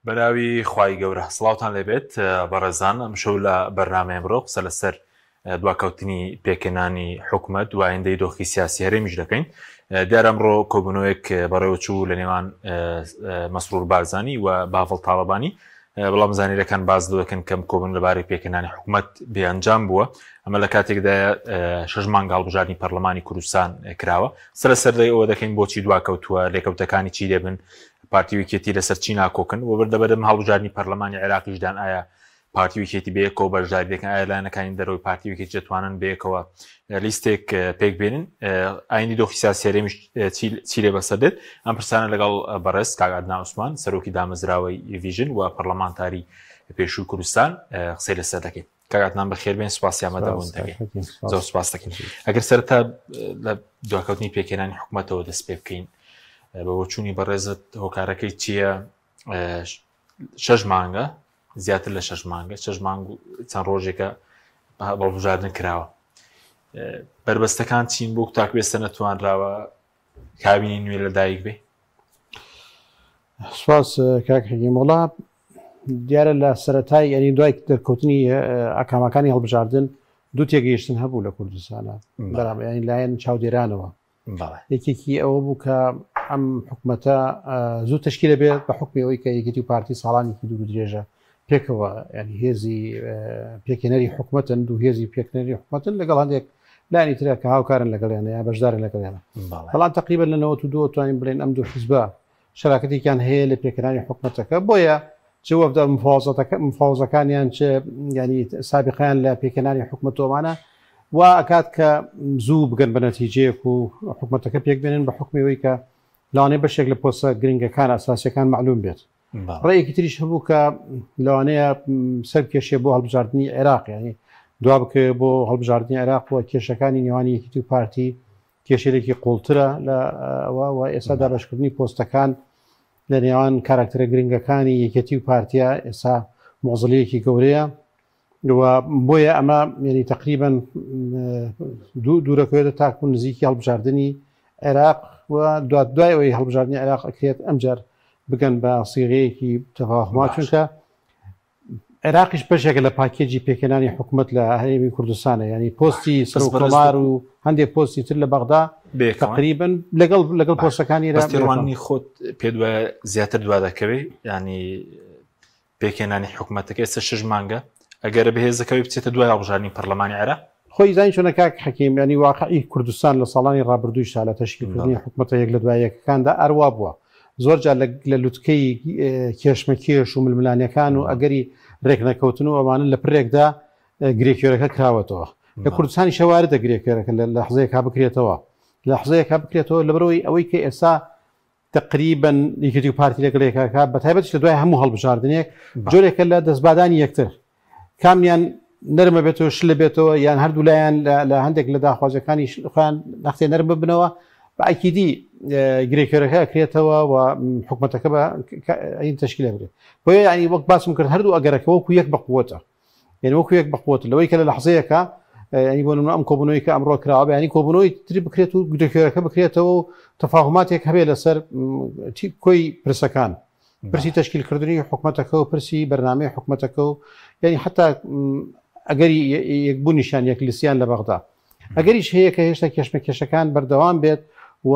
بەناوی خوای گەورە سڵاوتان لێبێت بەڕێزان ئەمشەو لە بەرنامەی ئەمڕۆ قسە لەسەر دواکەوتنی پێکهێنانی حکومەت و ئایندەی دۆخی سیاسی هەرێمیش دەکەین. دیارە ئەمڕۆ کۆبوونەوەیەک بەڕێوەچوو لە نێوان مەسرور بارزانی و باڤڵ تاڵەبانی، بەڵام زانیارییەکان باس لەوە دەکەن کە ئەم کۆبوونەوە لەبارەی پێکهێنانی حکومەت بێ ئەنجام بووە. ئەمە لە کاتێکدایە شەش مانگ هەڵبژاردنی پەرلەمانی کوردستان کراوە. قسە لەسەر ئەوە دەکەین بۆچی دواکەوتووە، لێکەوتەکانی چی دەبن، پارتی و یەکێتی لەسەر چی ناکۆکن و بەردەبەردەم هەڵبژاردنی پەرلەمانی عێراقیشدان ئایا پارتی و یەکێتی بەیەکەوە بەشداری دەکەن ئایا لایەنەکانی دەرەوەی پارتی و یەکێتی دەتوانن بەیەکەوە لیستێک پێک بێنن ئایندی دۆخی سیاسی هەرێمیش چی لێ بەسەر دێت ئەم پرسانە لەگەڵ بەڕێز کاک عەدنان عوسمان سەرۆکی دامەزراوەی ڤیژن و پەرلەمانتاری پێشووی کوردستان قسەی لەسەر دەکەین کاک عەدنان بەخێر بێن سوپاسی ئامادەبوون دەکەین زۆر سوپاس دەکەین ئەگەر سەرەتا لە دواکەوتنی پێکهێنانی حکومەتەوە دەست پێ بکەین بە بۆچوونی بەڕێزت هۆکارەکەی چییە شەش مانگە زیاتر لە شەش مانگە شەش مانگ و چەند ڕۆژێکە هەڵبژاردن کراوە بەربەستەکان چین بۆ تاکو ئێستا نەتوانراوە کابینی نوێ لەدایک بێ؟ سپاس کاک حەکیم وەڵا دیارە لە سەرەتای یعنی دوای دەرکەوتنی ئاکامەکانی هەڵبژاردن دوو تێگەیشتن هەبوو لە کوردستانە بەرام یعنی لایەن چاودێرانەوە یەکێکی ئەوە بوو کە ئەم حکومەتە زوو تشکیلە بێت بە حکمی ئەوەی کە یەکێتی و پارتی ساڵانێکی دوور درێژە پێکەوە ینی هێزی پێکێنەری حکومەتن دوو هێزی پێکنەری حکومەتن لەگەڵ هەندێک لانی ترە کە هاوکارن لەگەڵیانە یا بەشدارن لەگەڵیانە بەڵام تقریبا لە 92 توانین بڵێن ئەم دوو حزبە شەراکەتێکیان هەیە لە پێکهێنانی حکومەتەکە بۆیە چ وەفدە مفاوەزەتەکە مفاوەزەکانیان چ یعنی سابقەیان لە پێکهێنانی حکومەت و ئەمانە وا ئەکات کە زوو بگەن بە نەتیجەیەک و حکومەتەکە پێک بێنن بە حکمی ئەوەی کە لەوانەیە بەشێک لە پۆستە گرنگەکان ئەساسیەکان مەعلوم بێت. ڕێیەکی تریش هەبوو کە لەوانەیە سەر بکێشێ بۆ هەڵبژاردنی عێراق یعنی دوا بکەوێ بۆ هەڵبژاردنی عێراق و کێشەکانی نێوانی یەکێتی و پارتی کێشەیەکی قوڵترە لە ئەوە و ئێستا دابەشکردنی پۆستەکان لە نێوان کاراکتەرە گرنگەکانی یەکێتی و پارتیا ئێستا مۆزلیەکی گەورەیە و بۆیە ئەمە یعنی تقریبا دوو دوورەکەوێتە تاکو نزیکی هەڵبژاردنی عێراق و دوات دوای ئەوەی هەڵبژاردنی عێراق ئەکرێت ئەمجار بگەن بە سیغەیەکی تەفاهما چونکە عێراقیش بەشێکە لە پاکێجی پێکهێنانی حکومەت لە هەرێمی کوردستانە یانی پۆستی سەرۆک کۆمار و هەندێک پۆستی تر لە بەغدا تقریبا لەگەڵ لەگەڵ پۆستەکانی بەس تێڕوانینی خۆت پێت وایە زیاتر دوا دەکەوێ ینی پێکهێنانی حکومەتەکە ئێستا شش مانگە ئەگەر بەهێزەکەوی بچێتە دوای هەڵبژاردنی پەرلەمانی عێراق خۆی زانی چۆنە کاک حەکیم یانی واقعی کوردستان لە ساڵانی ڕابردوویشدا لە تەشکیلکردنی حکومەتە یەک لە دوای یەکەکاندا ئەروا بووە زۆر جار لە لوتکەی کێشمەکێش و ململانێکان و ئەگەری رێکنەکەوتن و ئەوانە لە پرێکدا گرێکوێرەکە کراوەتەوە لە کوردستانی شەواردە گرێکوێرەکە لە لەحزەیەکا بکرێتەوە لەحزەیەکا بکرێتەوە لەبەرەوەی ئەوەی کە ئێستا تقریبا یەکێتی و پارتی لەگەڵ یەکاکە بە تایبەتیش لە دوای هەموو هەڵبژاردنێک جۆرێکە لە دەستبادانی یەکتر کامیان نەرمە بێتەوە شلە بێتەوە یان هەردوو لایەن لە هەندێک لە داخوازیەکانی خۆیان نەختێ نەرم ببنەوە بە ئەکیدی گرێکوێرەکە ئەکرێتەوە و حکومەتەکە بە ئەین تەشکیلە بکرێت بۆیە یعنی وەک باسم کرد هەردوو ئەگەرەکە وەکو یەک بە قوتە یعنی وەکو یەک بە قوتە لەوەی کە لە لەحزەیەکە ینی بۆ نمونە ئەم کۆبوونەوەی کە ئەمڕۆ کراوە بە ینی کۆبوونەوەی تری بکرێت و گرێکوێرەکە بکرێتەوە و تەفاهماتێک هەبێت لەسەر کۆی پرسەکان پرسی تەشکیلکردنی حکومەتەکە و پرسی بەرنامەی حکومەتەکە و یعنی حتا ئەگەری یەکبوونیشان یەک لیستیان لە بەغدا ئەگەریش هەیە کە هێشتا کێشمەکێشەکان بەردەوام بێت و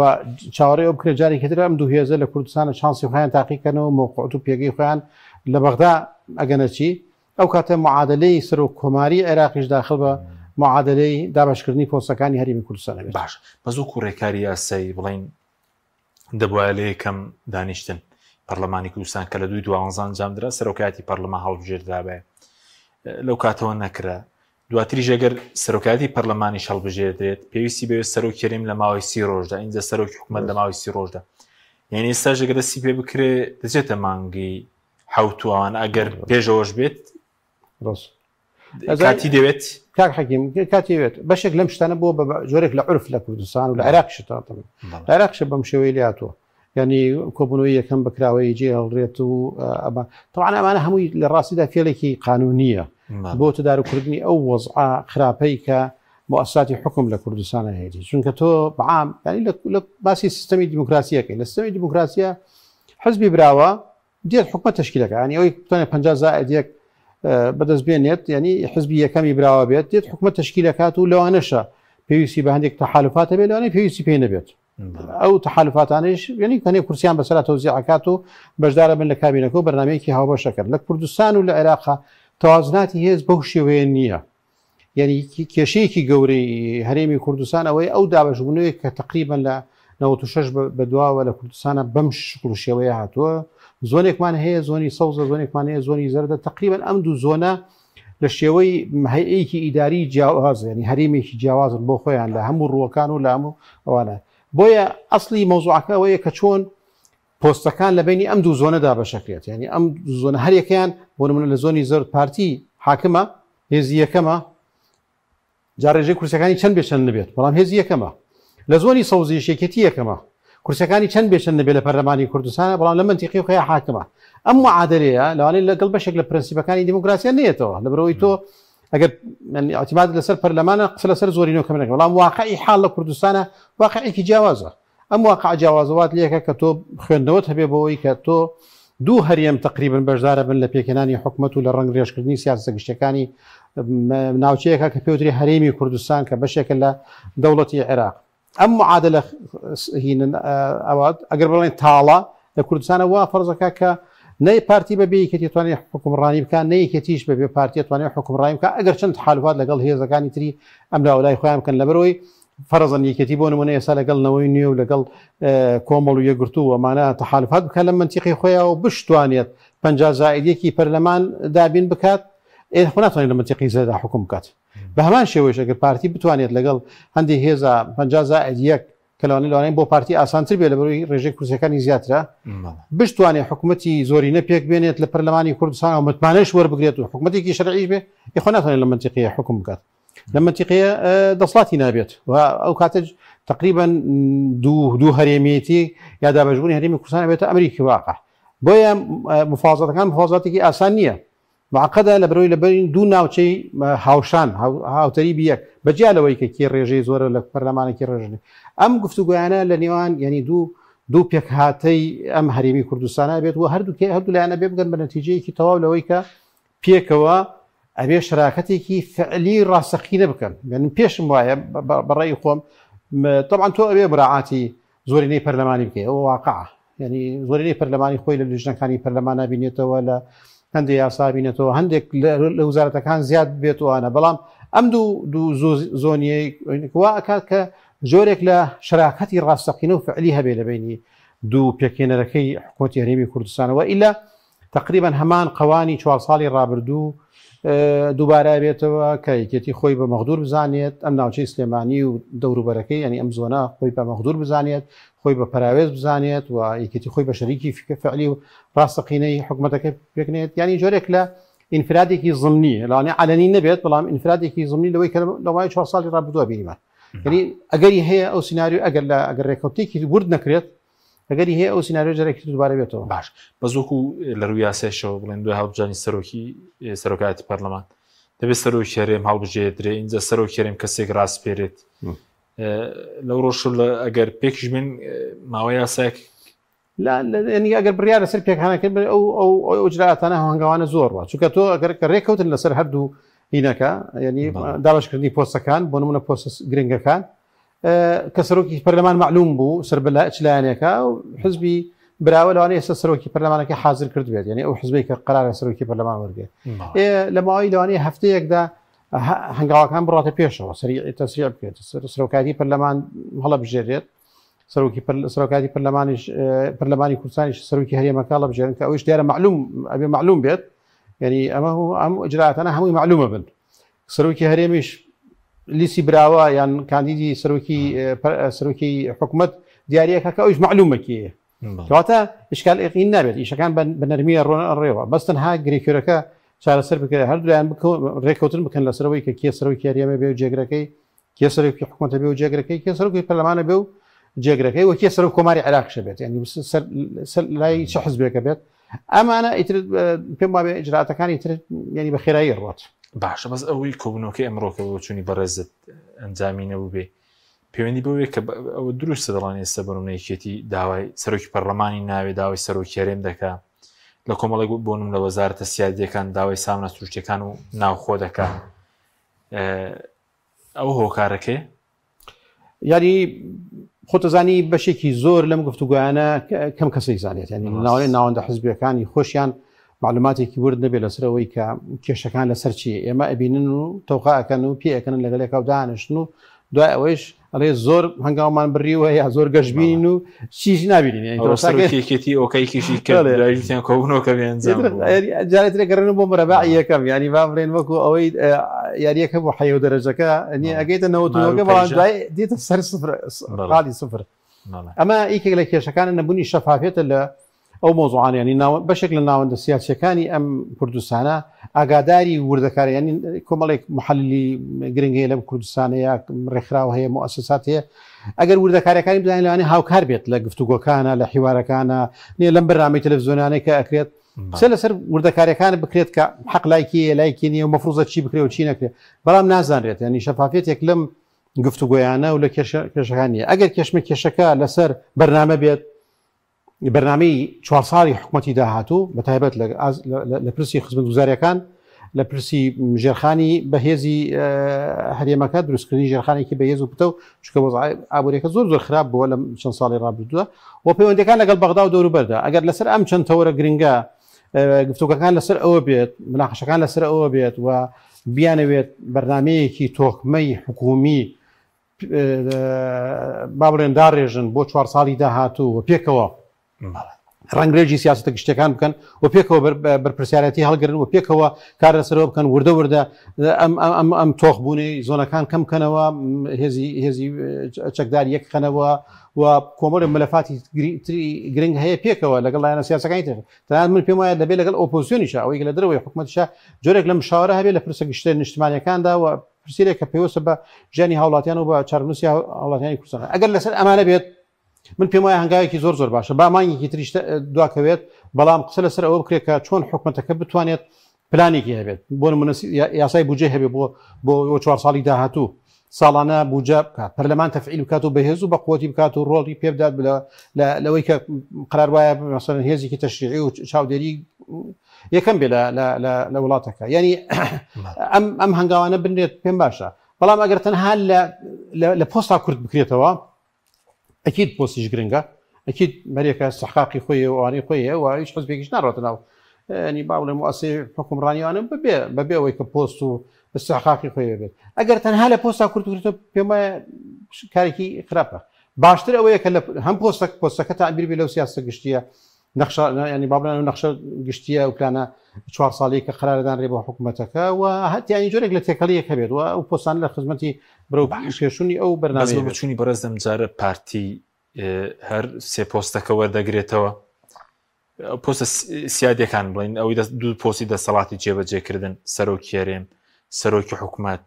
چاوەڕێ ئەو بکرێت جارێکی تر ئەم دوو هێزە لە کوردستانە چانسی خۆیان تاقیکەنەوە مەوقعەت و پێگەی خۆیان لە بەغدا ئەگەنەچی ئەو کاتە معادلەی سەرۆک کۆماری عێراقیش داخل بە معادلەی دابەشکردنی پۆستەکانی هەرێمی کوردستان ئەبێت. باش بەس وەکو ڕێکاری یاسایی بڵێین دەبوایە لە یەکەم دانیشتن پەرلەمانی کوردستان کە لە دووی دوانزە ئەنجامدرا سەرۆکایەتی پەرلەمان هەڵبژێردرابێ لەو کاتەوە نەکرا دواتریش ئەگەر سەرۆکایەتی پەرلەمانیش هەڵبژێردرێت پێویستی بەوێت سەرۆکی هەرێم لە ماوەی سی ڕۆژدا ئینجا سەرۆکی حکومەت لە ماوەی سی ڕۆژدا یعنی ئێستاش ئەگەر دەستی پێ بکرێ دەچێتە مانگی حەوتوان ئەگەر پێشەوەش بێت ڕاست کاتی دەوێت کاک حەکیم کاتی دەوێت بەشێک لەم شتانە بووە بە جۆرێک لە عرف لە کوردستان و لە عێراقیش تا لە عێراقیش بەم شێوەیە لێهاتووە یعنی کۆبوونەوەی یەکەم بەکراوەی جێ هەڵرێت و ئەمە طبعا ئەمانە هەمووی لە ڕاستیدا فێڵێکی قانونیە بۆ تدارکردنی ئەو وەزعە خراپەی کە موسساتی حکم لە کوردستانە هەیەی چونکە تۆ بەعام ینی لە باسی سیستەمی دیموکراسیەکەی لە سیستەمی دیموکراسیە حزبی براوە دێت حکومەت تەشکیلەکە ینی ئەوەی بتوانێت 50 زائد یەک بەدەست بێنێت ینی حزبی یەکەمی براوە بێت دێت حکومەت تەشکیلەکات و لەوانەشە پێویستی بە هەندێک تەحالفات هەبێت لەوانەیە پێویستی پێی نەبێت ئەو تەحالفاتانەیش یعنی کەنێ کورسیان بەسەرا تەوزیعەکات و بەشدارە بن لە کابینەکە و بەرنمەیەکی هاوبەشەکەن لە کوردستان و لە عێراقا تەوازناتی هێز بەو شێوەیە نییە یعنی کێشەیەکی گەورەی هەرێمی کوردستان ئەوەی ئەو دابەشبوونەوەی کە تقریبا لە 96 بەدواوە لە کوردستانە بەم شکل و شێوەیە هاتووە زۆنێکمان هەیە زۆنی سەوزە زۆنێکمان هەیە زۆنی زەردە تقریبا ئەم دوو زۆنە لە شێوەی هەیئەیەکی ئیداری جیاواز یعنی هەرێمێکی جیاوازن بۆ خۆیان لە هەموو ڕووەکان و لە هەموو ئەوانە بۆیە ئەسلی مەوزوعەکە ئەوەیە کە چۆن پۆستەکان لە بینی ئەم دوو زۆنەدا بەشەکرێت یعنی ئەم دوو زۆنە هەریەکەیان بۆ نمونە لە زۆنی زەرد پارتی حاکمە هێزی یەکەمە جا ڕێژەی کورسیەکانی چەند بێ چەند نەبێت بەڵام هێزی یەکەمە لە زۆنی سەوزیش یەکێتی یەکەمە کورسیەکانی چەند بێ چەند نەبێت لە پەرلەمانی کوردستانە بەڵام لە مەنتیقی خۆیان حاکمە ئەم معادلەیە لەوانەیە لەگەڵ بەشێک لە پرەنسیپەکانی دیموکراسیا نێتەوە لەبەرئەوەی تۆ ئەگەر اعتماد لەسەر پەرلەمانە قسە لەسەر زۆرینەوە کەم نەکەن بەڵام واقعی حاڵ لە کوردستانە واقعێکی جیاوازە ئەم واقعە جیاوازە وات لێکە کە تۆ خوێندنەوەت هەبێ بۆ ئەوەی کە تۆ دوو هەرێم تقریبن بەشدارە بن لە پێکهێنانی حکومەت و لە ڕەنگ ڕێژکردنی سیاسەتە گشتیەکانی ناوچەیەکە کە پێوتری هەرێمی کوردستان کە بەشێکە لە دەوڵەتی عێراق ئەم معادلە هینن ئەوە ئەگەر بڵێن تاڵە لە کوردستانە وا فەرزەکە کە نەی پارتی بەبێ یەکێتی توانێت حکومڕانی بکات نە یەکێتیش بەبێ پارتی توانێت حکومڕانی بکات ئەگەر چەند حالوات لەگەڵ هێزەکانی تری ئەملاولای خۆیان بکەن لەبەرەوەی فەرزەن یەکێتی بۆ نمونە ئێستا لەگەڵ نەوەی نوێ و لەگەڵ کۆمەڵ و یەکگرتوو وەمانە تەحالفات بکات لە مەنتیقی خۆیان و بشتوانێت 50 زائد یەکی پەرلەمان دابین بکات ئێ خۆ ناتوانێت لە مەنتیقی زەردا حکوم بکات بە هەمان شێوەیش ئەگەر پارتی بتوانێت لەگەڵ هەندێک هێزە 50 زائد یەک کە لەوانەیە لەوانەیە بۆ پارتی ئاسانتر بێت لەبەرەوەی ڕێژەی کورسیەکانی زیاترە بشتوانێت حکوومەتی زۆرینە پێک بێنێت لە پەرلەمانی کوردستان و متمانەش وەربگرێت و حکوومەتێکی شەرعیش بێ یخۆ ناتوانێت لە مەنتیقەیە حکوم بکات لە مەنتیقەیە دەسڵاتی نابێت و ئەو کاتە تقریبا دوو دوو هەرێمیەتی یا دابەشبوونی هەرێمی کوردستان بێتە ئەمریکی واقع بۆیە مفاوەزاتەکان مفاوەزاتێکی ئاسان نییە معقدە لە بەرەوەی لە بەین دوو ناوچەی هاوشان هاوتەریبی یەک بەجیا لەوەی کە کێ ڕێژەی زۆرە لە پەرلەمانێکی ڕێژنی ئەم گفتوگۆیانە لە نێوان یعنی دوو دوو پێکهاتەی ئەم هەرێمی کوردستانە بێت و هەردوو هەردوو لایەنە بێ بگەن بە نەتیجەیەکی تەواو لەوەی کە پێکەوە ئەبێ شەراکەتێکی فعلی ڕاستەقینە بکەن من پێشم وایە بەڕێی خۆم طبعا تۆ ئەوێ مراعاتی زۆرینەی پەرلەمانی بکەی ئەوە واقع یعنی زۆرینەی پەرلەمانی خۆی لە لیژنەکانی پەرلەمان نبینێتەوە لە هەندێک یاسا بینێتەوە هەندێک لە وزارەتەکان زیاد بێتوانە بەڵام ئەم دوو دوو زۆنیەی وا ئەکات کە جۆرێک لە شەراکەتی ڕاستەقینە و فعلی هەبێ لە بینی دوو پێکهێنەرەکەی حکوومەتی هەرێمی کوردستانەوە ئیلا تەقریبەن هەمان قەوانی چوار ساڵی ڕابردوو دووبارە بێتەوە کە یەکێتی خۆی بە مەغدور بزانێت ئەم ناوچەی سلێمانی و دەوروبەرەکەی ینی ئەم زۆنە خۆی بە مەغدور بزانێت خۆی بە پەراوێز بزانێت و یەکێتی خۆی بە شەریکی فعلی و ڕاستەقینەی حکوومەتەکە پێکنێت ینی جۆرێک لە ئینفرادێکی زمنی لەوانەیە علەنی نەبێت بەڵام ئینفرادێکی زمنی لەوەی کە لەوای چوار ساڵی ڕابردووە بینیمان یعنی ئەگەری هەیە ئەو سیناریۆ ئەگەر لە ئەگەر ڕێککەوتێکی ورد نەکرێت ئەگەری هەیە ئەو سیناریۆ جارێکی تر دووبارە بێتەوە. باش بەس وەکو لە ڕووی یاسایشەوە بڵێن دوای هەڵبژاردنی سەرۆکی سەرۆکایەتی پەرلەمان دەبێت سەرۆکی هەرێم هەڵبژێردرێ ئینجا سەرۆکی هەرێم کەسێک ڕاسپێرێت لەو ڕۆژ ئەگەر پێکیش بن ماوە یاسایەک لا یعنی ئەگەر بڕیار لەسەر پێکهانەکە ئەو ئەو ئەو ئیجرائاتانە هەنگاوانە زۆر ڕوە چونکە تۆ ئەگەر کە ڕێککەوتن لەسەر هەردوو هینەکە یعنی دابەشکردنی پۆستەکان بۆ نمونە پۆستە گرنگەکان کە سەرۆکی پەرلەمان معلوم بوو سەر بە چ لایەنێکە و حزبی براوە لەوانەیە ئێستا سەرۆکی پەرلەمانەکە حاضر کرد بێت یعنی ئەو حزبێک کە قرارە سەرۆکی پەرلەمان وەرگێت لە ماوەی لەوانەیە هەفتەیەکدا هەنگاوەکان بڕاتە پێشەوە سەری تەسریع بکرێت سەرۆکاتی پەرلەمان هەڵەبژێرێت سەرۆکی سەرۆکاتی پەرلەمانیش پەرلەمانی کوردستانیش سەرۆکی هەرێمەکە هەڵەبژێرن کە ئەویش دیارە معلوم ئەبێ معلوم بێت یعنی ئەمە ئەم ئیجرائاتانە هەمووی معلومە بن سەرۆکی هەرێمیش لیسی براوە یان کاندیدی سەرۆکی سەرۆکی حکومت دیارەکە کە ئەوش معلومە کێیە کەواتە ئشکال ئەقین نابێت ئیشەکان بە نەرمیە ڕۆن ڕێوە بەس تەنها گرێکورەکە چارەسەر بکرێت هەردوویان ڕێککەوتن بکەن لەسەرەوەی کە کێ سەرۆکی هەرێمە بێ و جێگرەکەی کێ سەرۆکی حکومەتە بێ و جێگرەکەی کێ سەرۆکی پەرلەمانە بێ و جێگرەکەی و کێ سەرۆک کۆماری عێراقشە بێت یعنی سەر لای چ حزبێکە بێت ئەمانە ئیتر پێم وابێ ئیجراتەکانی تر یعنی بە خێرایی ڕوات. باشە بەس ئەوەی کۆبوونەوەکەی ئەمڕۆکە بۆ چوونی بەڕێزت ئەنجامی نەبوو بێ پەیوەندی بەوەیە کە ئەوە دروستە دەڵان ئێستا بەرونە یەکێتی داوای سەرۆکی پەرلەمانی ناوێ داوای سەرۆکی هەرێم دەکا. لە کۆمەڵێک بۆنم لە وەزارەتە سیادیەکان داوای سامانە سروشتیەکان و ناوخۆ دەکا ئەو هۆکارەکەی یاری خۆتەزانی بەشێکی زۆر لەم گفتوگویانە کەم کەسێک زانێت ینی ناوێ ناوەندە حزبیەکانی خۆشیان معلوماتێکی ورد نەبێت لەسەر ئەوەی کە کێشەکان لەسەر چی ئێمە ئەبینن و تەوقاکەن و پێەکەن لەگەڵێکا و دانیشتن و دوای ئەوەیش ئەڵێ زۆر هەنگاومان بڕیوە یا زۆر گەشببین و چیش نبینین یەکێتی ئۆکەیکیشی کرد کۆبوونەوە کە جارێترە گەڕێن بۆ مرەبع یەکەم ینی با بڵێن وەکو ئەوەی یاریەکە بۆ حەیە و دەرەجەکە نی ئەگەیتە نەوەتەکە بەڵام دوای دێتە سەر سفر خاڵی سفر ئەمە یەکێک لە کێشەکانە نەبوونی شەفافێتە لە ئەو مەوزوعانە یانی ناوە بەشێک لە ناوەندە سیاسیەکانی ئەم کوردستانە ئاگاداری وردەکاری ینی کۆمەڵێک محللی گرنگ هەیە لەم کوردستانە یا ڕێکخراو هەیە موسسات هەیە ئەگەر وردەکاریەکانی بزانین لەوانەیە هاوکار بێت لە گفتوگۆکانە لە حیوارەکانە نیە لەم بەرنامەی تەلەڤزیۆنانەی کە ئەکرێت قسە لەسەر وردەکاریەکان بکرێت کە حەق لایکی لایکی نیە و مەفروزە چی بکرێ و چی نەکرێت بەڵام نازانرێت ینی شەفافیەتێک لەم گفتوگۆیانە و لە کێشەکان نیە ئەگەر کێشمە کێشەکە لەسەر بەرنامە بێت بەرنامەی چوار ساڵی حکومەتی داهاتوو بە تایبەت لە پرسی خزمەتگوزاریەکان لە پرسی ژێرخانی بەهێزی هەرێمەکە دروستکردنی ژێرخانێکی بەهێز و پتە و چکە ئابووریەکە زۆر زۆر خراپ بووە لەم چەند ساڵی ڕابردووە و پەیوەندەکان لەگەڵ بەغدا و دەوروبەردا ئەگەر لەسەر ئەم چەند تەوەرە گرنگە گفتوگەکان لەسەر ئەوە بێت مناقشەکان لەسەر ئەوە بێت و بیانەوێت بەرنمەیەکی تۆکمەی حکومی با بڵێن داڕێژن بۆ چوار ساڵی داهاتوو و پێکەوە ڕەنگرێژی سیاستە گشتەکان بکەن و پێکەوە بەرپرسیارەتی هەڵگرن و پێکەوە کار لەسەرەوە بکەن وردە وردە ئەم ئەم ئەم تۆخبوونەی زۆنەکان کەم بکەنەوە هێزی هێزی چەکدار یەک خەنەوە و کۆمەڵی مەلەفاتی تری گرنگ هەیە پێکەوە لەگەڵ لایەنە سیاسەکانی تر تەنانەت من پێم وایە دەبێت لەگەڵ ئۆپۆزیسیۆنیشە ئەوەی لە دەرەوەی حکومەتیشە جۆرێک لە مشاورە هەبێت لە پرسە گشتە نیشتمانیەکاندا و پرسیرێک کە پێوەستە بە ژیانی هاوڵاتیان و بە چارەنووسی هاوڵاتیانی کوردستان ئەگەر لەسەر ئەمانە بێت من پێم وایە هەنگاوێکی زۆر زۆر باشە با مانگێکی تریش دواکەوێت بەڵام قسە لەسەر ئەوە بکرێت کە چۆن حکومەتەکە بتوانێت پلانێکی هەبێت بۆ نمونە یاسای بودجەی هەبێت بۆ بۆ چوار ساڵی داهاتوو ساڵانە بودجە بکات پەرلەمان تەفعیل بکات و بەهێز و بەقوەتی بکات و ڕۆڵی پێبدات لەوەی کە قرار وایە مەسەلەن هێزێکی تەشریعی و چاودێری یەکەم بێ لە وڵاتەکە یعنی ئەم ئەم هەنگاوانە بنرێت پێم باشە بەڵام ئەگەر تەنها لە پۆستا کورت بکرێتەوە ئەکید پۆستیش گرنگە ئەکید مەرێکە سەحقاقی خۆی ئەوانەی خۆی هەیە و هیچ حزبێکیش ناڕۆتە ناو ینی با بڵێم موسسەی حکومڕانیوانە بەبێ بەبێ ئەوەی کە پۆست و استحقاقی خۆی بێت ئەگەر تەنها لە پۆستا کورت بکرێتەوە پێم وایە کارێکی خراپە باشتر ئەوەیە کە هەم پۆستەک پۆستەکە تعبیر بێ لەو سیاسە گشتیە نەخشە ینی با بڵێن نەخشە گشتیە و پلانە چوار ساڵی کە قەرارەدان رێ بۆ حکوومەتەکە و هەتیانی جۆرێک لە تێکەڵیەک هەبێت و ئەو پۆستان لە خزمەتی بەرەو پێشونی ئەو بەرنامەیە بچوونی بەڕێز دەم جارە پارتی هەر سێ پۆستەکە وەردەگرێتەوە پۆستە سیادەکان بڵین ئەوەی دوو پۆستی دەسەڵاتی جێبەجێکردن سەرۆکی هەرێم سەرۆکی حکوومەت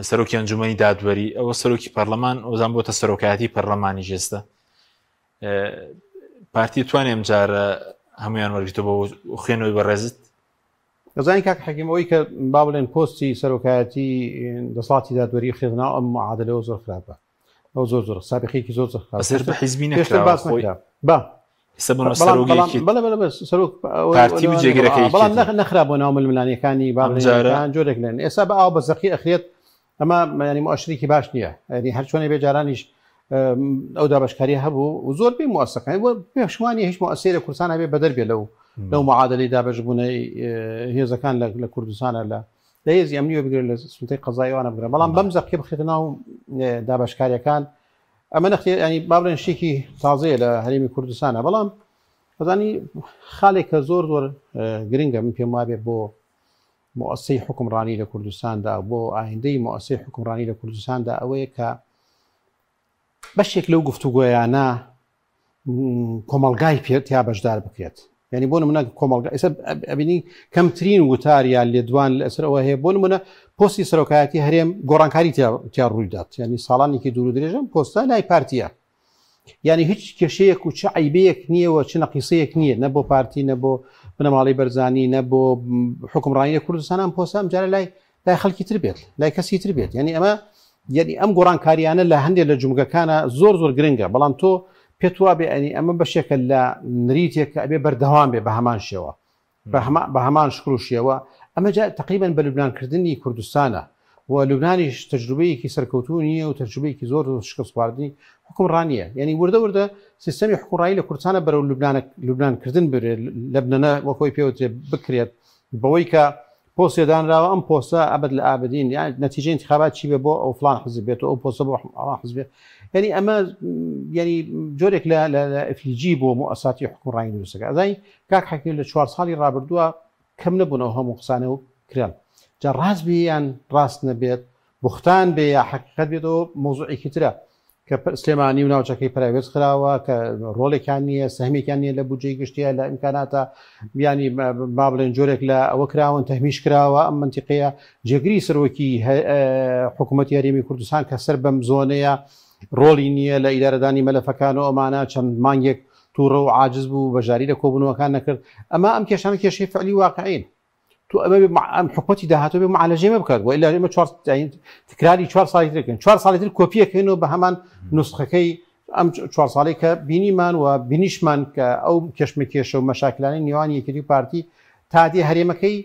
سەرۆکی ئەنجومەنی دادوەری ئەوە سەرۆکی پەرلەمان ئۆزان بۆتە سەرۆکایەتی پەرلەمانی ژێستە پارتی توانێ ئەم جارە هەمویان وەرگتەوە بۆ خوێنەوەی بەڕێزت دەزانی کاک حەکیم ئەوەی کە با بڵێن پۆستی سەرۆکایەتی دەسەڵاتی دادوەری خێزناو ئەم معادلەوە زۆر خراپە ئەو زۆر زۆر سابقەیەکی زۆر زۆر خراپە سەر بە حیزبی نەکراوە باس نەکرا با ئێستا بۆ سەرۆکی بەڵێ بەڵێ بەس سەرۆک پارتی و جێگرەکەی بەڵام نەخرا بۆ ناو ململانێکانی با بڵێن جۆرێک لێن ئێستا بە ئاو بە زەقی ئەخرێت ئەمە ینی مؤشرێکی باش نییە ینی هەر چۆنێ بێ جارانیش ئەو دابشکاری هەبوو و زۆر بێ موسەکان پێشوانی هیچ موسەی لە کوردستان هەبێ بەدەر بێ لەو لەو معادلەی دابشبوونەی هێزەکان لە کوردستانە لە لە هێزی ئەمنیوە بگرن لە سنتەی قەزایوانە بگرن بەڵام بەم زەقی بخێتە ناو دابشکاریەکان ئەمە نەخێ ینی با بڵێن شتێکی تازەیە لە هەرێمی کوردستانە بەڵام ئەزانی خاڵێک کە زۆر زۆر گرنگە من پێم وابێ بۆ موئەسسەی حوکمڕانی لە کوردستاندا و بۆ ئایندەی موئەسسەی حوکمڕانی لە کوردستاندا ئەوەیە کە بەشێک لەو گفتوگۆیانە کۆمەڵگای پێ تیا بەشدار بکرێت یعنی بۆ نمونە کۆمەڵگا ئێستا ئەبینی کەمترین وتار یا لێدوان لەسەر ئەوە هەیە بۆ نمونە پۆستی سەرۆکایەتی هەرێم گۆڕانکاری تیا ڕوویدات یعنی ساڵانێکی دوور و درێژەم پۆستە لای پارتیە یانی هیچ کێشەیەک و چ عیبەیەک نییە و چ نەقیسەیەک نییە نە بۆ پارتی نە بۆ بنەماڵەی بەرزانی نە بۆ حکومڕانی لە کوردستان ئەم پۆستە ئەم جارە لای لای خەڵکی تر بێت لای کەسی تر بێت یعنی ئەمە یعنی ئەم گۆڕانکاریانە لە هەندێک لە جومگەکانە زۆر زۆر گرنگە بەڵام تۆ پێت وابێ ئەنی ئەمە بەشێکە لە نریتێک کە ئەبێ بەردەوام بێ بە هەمان شێوە بە هەمان شکڵ و شێوە، ئەمە جا تەقریبەن بە لوبنانکردنی کوردستانە و لوبنانیش تەجروبەیەکی سەرکەوتوو نییە و تەجروبەیەکی زۆر زۆر شکستخواردنی حوکمڕانییە. یانی وردە وردە سیستەمی حوکمڕانی لە کوردستانە بەرەو لوبنانکردن برێت، لەبنەنە وەک خۆی پێوترێت بکرێت بەوەی کە پۆستێ دانراوە ئەم پۆستە ئەبەد لە ئابدین یان نەتیجەی انتخابات چی بێ بۆ ئەو فڵان حزب بێت و ئەو پۆستە بۆ ئەوان حزب بێت یعنی ئەمە یعنی جۆرێک لە لە ئەفلیجی بۆ موئەساتی حکومڕانی دروستەکە ئەزانی کاک حەکیم لە چوار ساڵی ڕابردووە کەم نەبوون ئەو هەموو قسانە و کران جا ڕاست بێ یان ڕاست نەبێت بوختان بێ یا حەقیقەت بێت ئەوە مەوزوعێکی ترە کە سلێمانی و ناوچەکەی پەراوێز خراوە کە ڕۆڵێکیان نییە سەهمێکیان نییە لە بودجەی گشتیە لە ئیمکاناتە بیانی با بڵێن جۆرێک لە ئەوە کراون تەهمیش کراوە ئەم منتیقەیە جێگری سەرۆکی حکوومەتی هەرێمی کوردستان کە سەر بەم زۆنەیە ڕۆڵی نییە لە ئیدارەدانی مەلەفەکان و ئەمانە چەند مانگێک تووڕە و عاجز بوو بەشداری لە کۆبوونەوەکان نەکرد ئەمە ئەم کێشانە کێشەی فعلی واقعین تۆ ئەمە ئەم حکومەتی داهاتوو بێ معالەجەی مە بکات وئیلا ئێمە چوار تکراری چوار ساڵی تر دەکەین چوار ساڵی تر کۆپیەکەینەوە بە هەمان نوسخەکەی ئەم چوار ساڵی کە بینیمان و بینیشمان کە ئەو کێشمە کێشە و مەشاکلانی نێوان یەکێتی و پارتی تا دێ هەرێمەکەی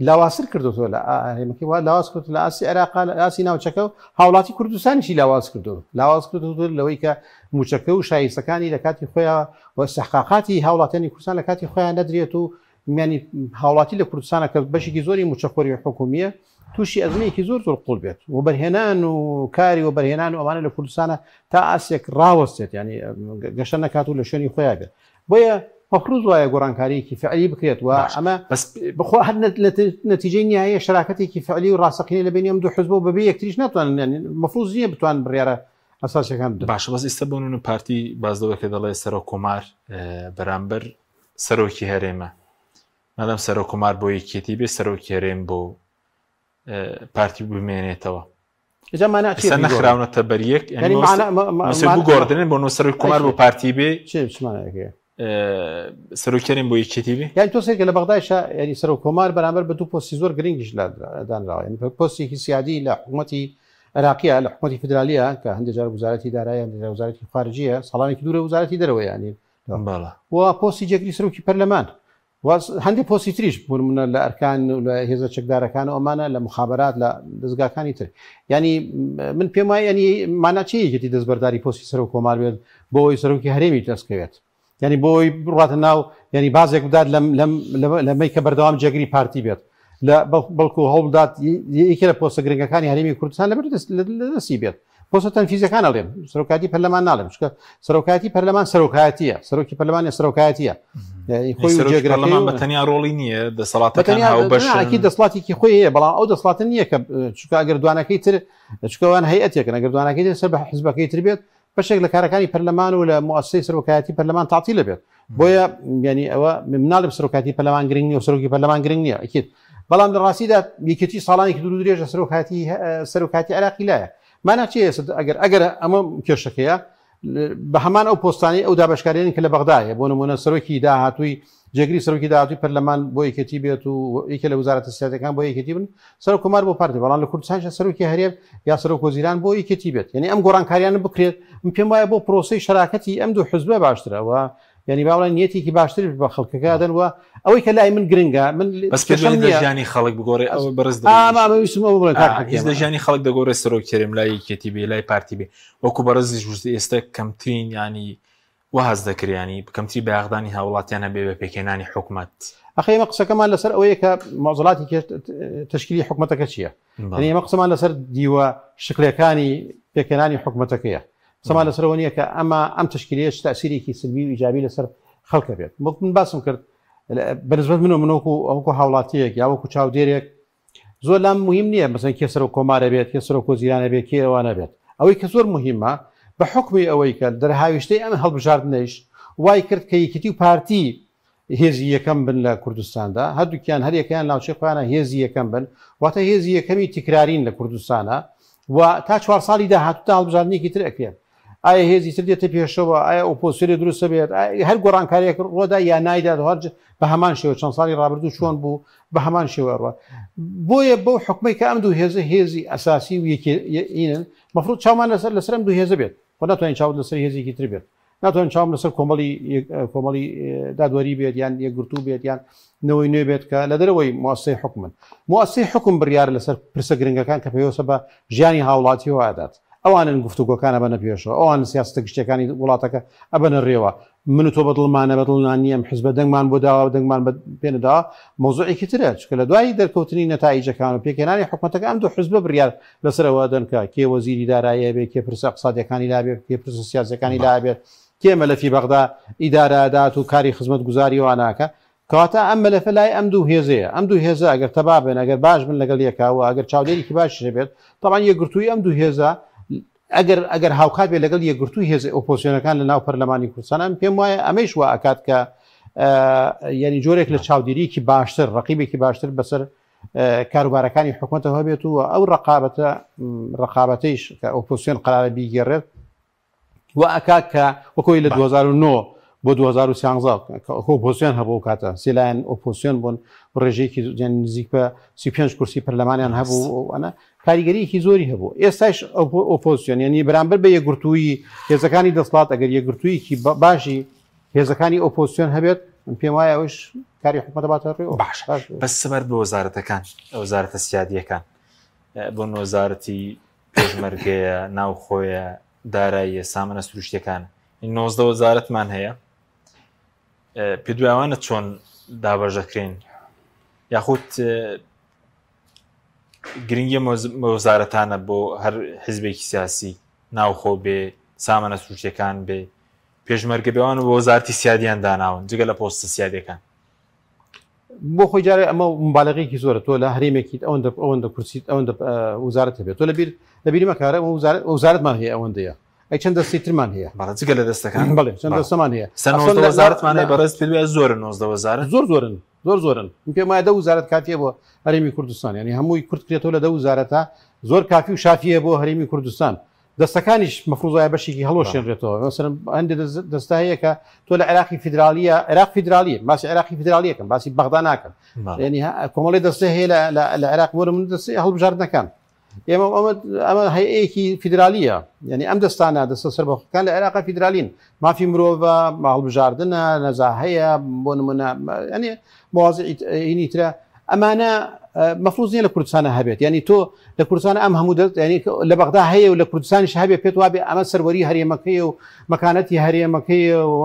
لاوازتر کردوەوە لە هەرێمەکەی وا لاواز کرد لە ئاستی عێراق لە ئاستی ناوچەکە و هاوڵاتی کوردستانیشی لاواز کردو لاواز کردو لەوەی کە موچەکە و شایستەکانی لە کاتی خۆیان و استحقاقاتی هاوڵاتیانی کوردستان لە کاتی خۆیان نەدرێت و میانی هاوڵاتی لە کوردستانە کە بەشێکی زۆری موچەخۆری حکومیە تووشی ئەزمەیەکی زۆر زۆر قوڵ بێت وەبەرهێنان و کاری وەبەرهێنان و ئەمانە لە کوردستانە تا ئاسێک ڕاوەستێت ینی گەشە نەکات و لە شوێنی خۆیان بێت بۆیە مەفروض وایە گۆڕانکاریەکی فعلی بکرێت و ئەمە بەس بخۆ هەر نەتیجەی نیایە شراکەتێکی فعلی و ڕاستەقینە لە بینی ئەم دوو حزب و بەبێ یەکتریش ناتوانن یعنی مەفروض نییە بتوان بڕیارە ئەساسیەکان بدەن. باشە بەس ئیستا بۆ نمونە پارتی باس لەوە کە دەڵێ سەرۆک کۆمار بەرامبەر سەرۆکی هەرێمە مادام سەرۆک کۆمار بۆ یەکێتی بێ سەرۆکی هەرێم بۆ پارتی بمێنێتەوە جا مانا چیە ئێستا بیگۆڕن؟ نەخراونەتە بەر یەک یعنی یعنی مەوس- مانا ما- ما- مەسەر مانا- بگۆڕدرێن بۆ نۆ سەرۆک کۆمار بۆ پارتی بێ چ چ مانایەک هەیە؟ سەرۆکی هەرێم بۆ یەکێتی بێ یعنی تۆ سەیرکە لە بەغدایشا یعنی سەرۆک کۆمار بەرامبەر بە دوو پۆستی زۆر گرنگیش لا دانراوە یعنی پۆستێکی سیادی لە حکوومەتی عێراقیە لە حکوومەتی فیدرالیە کە هەندێک جار وزارەتی دارایی هەندێک جار وزارەتی خارجیە ساڵانێکی دوورە وزارەتی دەرەوە یعنی بەڵێ. و پۆستی جێگری سەرۆکی پەرلەمان و هەندێک پۆستی تریش بۆ نمونە لە ئەرکان و لە هێزە چەکدارەکان و ئەمانە لە مخابرات لە دەزگاکانی تر ینی من پێم وایە ینی مانا چی یەکێتی دەستبەرداری پۆستی سەرۆک کۆمار بێت بۆ ئەوەی سەرۆکی هەرێمی دەستکەوێت ینی بۆ ئەوەی بڕاتە ناو ینی بازێک بدات لەم لەم لەمەی کە بەردەوام جێگری پارتی بێت لە بەڵکو هەوڵدات یەکێ لە پۆستە گرنگەکانی هەرێمی کوردستان لەبەر دەستی بێت پۆستە تەنفیزەکان ئەڵێم سەرۆکاتی پەرلەمان ناڵێم چونکە سەرۆکاتی پەرلەمان سەرۆکایەتیە سەرۆکی پەرلەمانی سەرۆکایەتیە خۆی پەرلەمان بە تەنیا ڕۆڵی نییە دەسەڵاتەکان هاوبەشی دەسەڵاتێکی خۆی هەیە بەڵام ئەو دەسەڵاتە نییە کە چونکە ئەگەر دوانەکەی تر چکەوان هەیەتێکن ئەگەر دوانەکەی تر سەر بە حزبەکەی تر بێت بەشێک لە کارەکانی پەرلەمان و لە موسسەی سەرۆکایەتی پەرلەمان تاتی لەبێت بۆیە ینی ئەوە مناڵم سەرۆکاتی پەرلەمان گرنگ نیە و سەرۆکی پەرلەمان گرنگ نییە ئەکید بەڵام لە ڕاستیدا یەکێتی ساڵانێکی دوور درێژە سەرۆکاتی سەرۆکاتی عێراقی لایە مانا چیە ئەگەر ئەگەر ئەمە کێشەکەیە بە هەمان ئەو پۆستانی ئەو دابشکاریان کە لە بەغدایە بۆ نمونە سەرۆکی داهاتووی جێگری سەرۆکی داهاتووی پەرلەمان بۆ یەکێتی بێت و یەکێ لە وزارەتە سیاسەکان بۆ یەکێتی بن سەرۆک کۆمار بۆ پارتی بەڵام لە کوردستانش سەرۆکی هەرێم یا سەرۆک وەزیران بۆ یەکێتی بێت یعنی ئەم گۆڕانکاریانە بکرێت من پێم وایە بۆ پرۆسەی شەراکەتی ئەم دوو حزبە باشترە و یعنی با بڵێن نیەتێکی باشتر بە خەڵکەکە دەن و ئەوەی کە لای من گرنگە من بەس پێ کێشەم لە نییە ژیانی خەڵک بگۆڕێ ئەوە بەڕێز ئا ما ویستم ئەوە بڵێم کاک هیچ حەکیم لە ژیانی خەڵک دەگۆڕێ سەرۆک هەرێم لای یەکێتی بێ لای پارتی بێ وەکو بەڕێزیش وت ئێستا کەمترین ینی وا هەست دەکرێ ینی کەمتری بایەخدانی هاوڵاتیان هەبێ بە پێکهێنانی حکومەت. ئەخە ئێمە قسەکەمان لەسەر ئەوەیە کە مەوزڵاتی کێش تەشکیلی حکومەتەکە چییە؟ یعنی ئێمە قسەمان لەسەر دیوە شکلەکانی پێکهێنانی حکومەتەکەیە قسەمان لەسەر ئەوە نییە کە ئەمە ئەم تەشکیلەیە چ تەئسیرێکی سلبی و ئیجابی لەسەر خەڵکە بێت وەک من باسم کرد بەنسبەت من و من وەکو وەکو هاوڵاتیەک یا وەکو چاودێرێک زۆر لام مهم نییە مەسەن کێ سەرۆک کۆمارە بێت کێ سەرۆک وەزیرانە بێت کێ ئەوانە بێت ئەوەی کە زۆر مهمە بە حکمی ئەوەی کە دەرهاویشتەی ئەم هەڵبژاردنەیش وای کرد کە یەکێتی و پارتی هێزی یەکەم بن لە کوردستاندا هەردووکیان هەریەکەیان ناوچەی خۆیانە هێزی یەکەم بن واتە هێزی یەکەمی تکرارین لە کوردستانە و تا چوار ساڵی داهاتوو تا هەڵبژاردنێکی تر ئەکرێت ئایا هێزی تر دێتە پێشەوە ئایا ئۆپۆزسیۆنێ دروست بێت هەر گۆڕانکاریەک ڕۆدا یا نایدات هەر بە هەمان شێوە چەند ساڵی ڕابردوو چۆن بوو بە هەمان شێوە ڕوە بۆیە بەو حکومەی کە ئەم دوو هێزە هێزی ئەساسی و یەکێنن مەفروض چاومان لەسەر لەسەر ئەم دوو هێزە بێت خۆ ناتوانین چاوت لەسەر هێزێکی تر بێت. ناتوانم چاوم لەسەر کۆمەڵی کۆمەڵی دادوەری بێت یان یەکگرتوو بێت یان نەوەی نوێ بێت کە لە دەرەوەی موسسەی حکومن. موسسەی حکوم بڕیار لەسەر پرسە گرنگەکان کە پەیوەستە بە ژیانی هاوڵاتیەوە ئەدات. ئەوانن گفتوگۆکان ئەبەنە پێشەوە، ئەوانن سیاسەتە گشتیەکانی وڵاتەکە ئەبەنە رێوە. من و تۆ بەدڵمانە بەدڵمان نییە، ئەم حزبە دەنگمان بۆ داوە دەنگمان بە پێ نەداوە، مەوزوعێکی ترە. چونکە لە دوای دەرکەوتنی نەتائیجەکان و پێکهێنانی حکومەتەکە ئەم دوو حزبە بڕیار لەسەر ئەوە ئەدەن کە کێ وەزیری دارایی ئەبێ، کێ پرسە ئیقتسادیەکانی لا بێت، کێ پرسە سیاسیەکانی لا ئەبێت، کێ مەلەفی بەغدا ئیدارە ئەدات و کاری خزمەتگوزاری ئەوانە ئەکا. کەواتە ئەم مەلەفە لای ئەم دوو هێزەیە. ئەم دوو هێزە ئەگەر تەبا بن، ئەگەر باش بن لەگەڵ یەکا و ئەگەر چاودێریکی باشیش هەبێت، تەبعەن یەکگرتوویی ئەم دوو هێزە ئەگەر ئەگەر هاوکات بێت لەگەڵ یەکگرتووی هێزە ئۆپۆزسیۆنەکان لە ناو پەرلەمانی کوردستان، ئەم پێم وایە ئەمەیش وا ئەکات کە یعنی جۆرێک لە چاودێرییەکی باشتر، ڕەقیبێکی باشتر بەسەر کاروبارەکانی حکومەتەوە هەبێت و ئەو ڕقابەتە ڕقابەتەیش کە ئۆپۆزسیۆن قەرارە بیگێڕێت وا ئەکات کە وەکۆی لە 2009 بۆ 2013 کە ئۆپۆزسیۆن هەبوو ئەو کاتە سێ لایەن ئۆپۆزسیۆن بوون و ڕێژەیەکی یان نزیک بە 35 کورسی پەرلەمانیان هەبوو و ئەوانە کاریگەریەکی زۆری هەبوو. ئێستاش ئۆپۆزسیۆن یعنی بەرامبەر بە یەکگرتوویی هێزەکانی دەسەڵات ئەگەر یەکگرتوویەکی باشی هێزەکانی ئۆپۆزسیۆن هەبێت من پێم وایە ئەوش کاری حکومەتە باتە ڕێوە. باشە بەس سەبارەت بە وەزارەتەکان، وەزارەتە سیادیەکان بۆ وەزارەتی پێشمەرگەیە، ناوخۆیە، داراییە، سامانە سروشتیەکانە، 19 وەزارەتمان هەیە، پێ دوایوانە چۆن دابەش دەکرێن یاخود گرنگی وەزارەتانە بۆ هەر حزبێکی سیاسی ناوخۆ بێ، سامانە سروشتیەکان بێ، پێشمەرگە بێوان و وەزارەتی سیادیان داناون جگە لە پۆستە سیادەکان. بۆ خۆی جارێ ئەمە مبالغەیەکی زۆرە، تۆ لە هەرێمێکیت ئەوەندە ئەوەندە کورسیت ئەوەندە وزارەت هەبێت، تۆ لەبیر لەبیری مەکارە ئەوە وزارەت وزارەتمان هەیە ئەوەندەیە، ئەی چەند دەستی ترمان هەیە؟ بەڵێ جگە لە دەستەکان. بەڵێ چەند دەستەمان هەیە. سەر 19 وەزارەتمان هەیە بەڕێز پێت وایە زۆرە 19 وەزارەت؟ زۆر زۆرن، زۆر زۆرن. من پێم وایە دە وزارەت کافیە بۆ هەرێمی کوردستان، یعنی هەمووی کورت کرێتەوە لە دە وزارەتە زۆر کافی و شافیە بۆ هەرێمی کوردستان. دەستەکانیش مەفروض وایە بەشێکی هەڵوەشێنرێتەوە. مەسەلەن هەندێک دەستە هەیە کە تۆ لە عێراقی فیدراڵیە، عێراق فیدراڵیە، باسی عێراقی فیدراڵیەکەم، باسی بەغدا ناکەم. یعنی کۆمەڵی دەستە هەیە لە عێراق بۆ من دەستەی هەڵبژاردنەکان. ئێمە ئەمە هەیەکی فیدرالیە، یعنی ئەم دەستانە دەستە سەربەخۆکان لە عێراق فیدرالین، مافی مرۆڤە، هەڵبژاردنە، نەزاهەیە، بۆ نمونە یعنی مواضیعی ئینی ترە. ئەمانە مەفروض نییە لە کوردستانە هەبێت، یعنی تۆ لە کوردستان ئەم هەموو دەست، یعنی لە بەغدا هەیە و لە کوردستانیش هەبێت، پێت وابێ ئەمە سەروەری هەرێمەکەی و مەکانەتی هەرێمەکەی و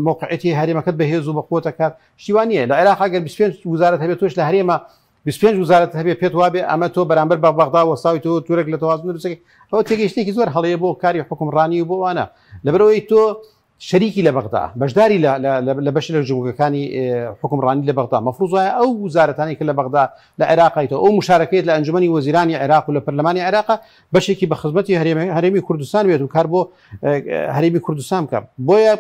موقعیەتی هەرێمەکەت بەهێز و بەقوەت دەکات. شتی وا نییە. لە عێراق ئەگەر 25 وزارەت هەبێت، تۆش لە هەرێمە 25 وزارەت هەبێت، پێت وابێ ئەمە تۆ بەرامبەر بە بەغدا وەستاویتەوە تورێک لە تەوازن دروستەکەی. ئەوە تێگەیشتێکی زۆر هەڵەیە بۆ کاری حکومڕانی و بۆ ئەوانە. لەبەرئەوەی تۆ شەریکی لە بەغدا، بەشداری لە بەشی لە جموگەکانی حکومڕانی لە بەغدا، مەفروض وایە ئەو وزارەتانەی کە لە بەغدا لە عێراقایتەوە، ئەو مشارەکەیت لە ئەنجومەنی وەزیرانی عێراق و لە پەرلەمانی عێراق بەشێکی بە خزمەتی هەرێمی کوردستان بێت و کار بۆ هەرێمی کوردستان بکە. بۆیە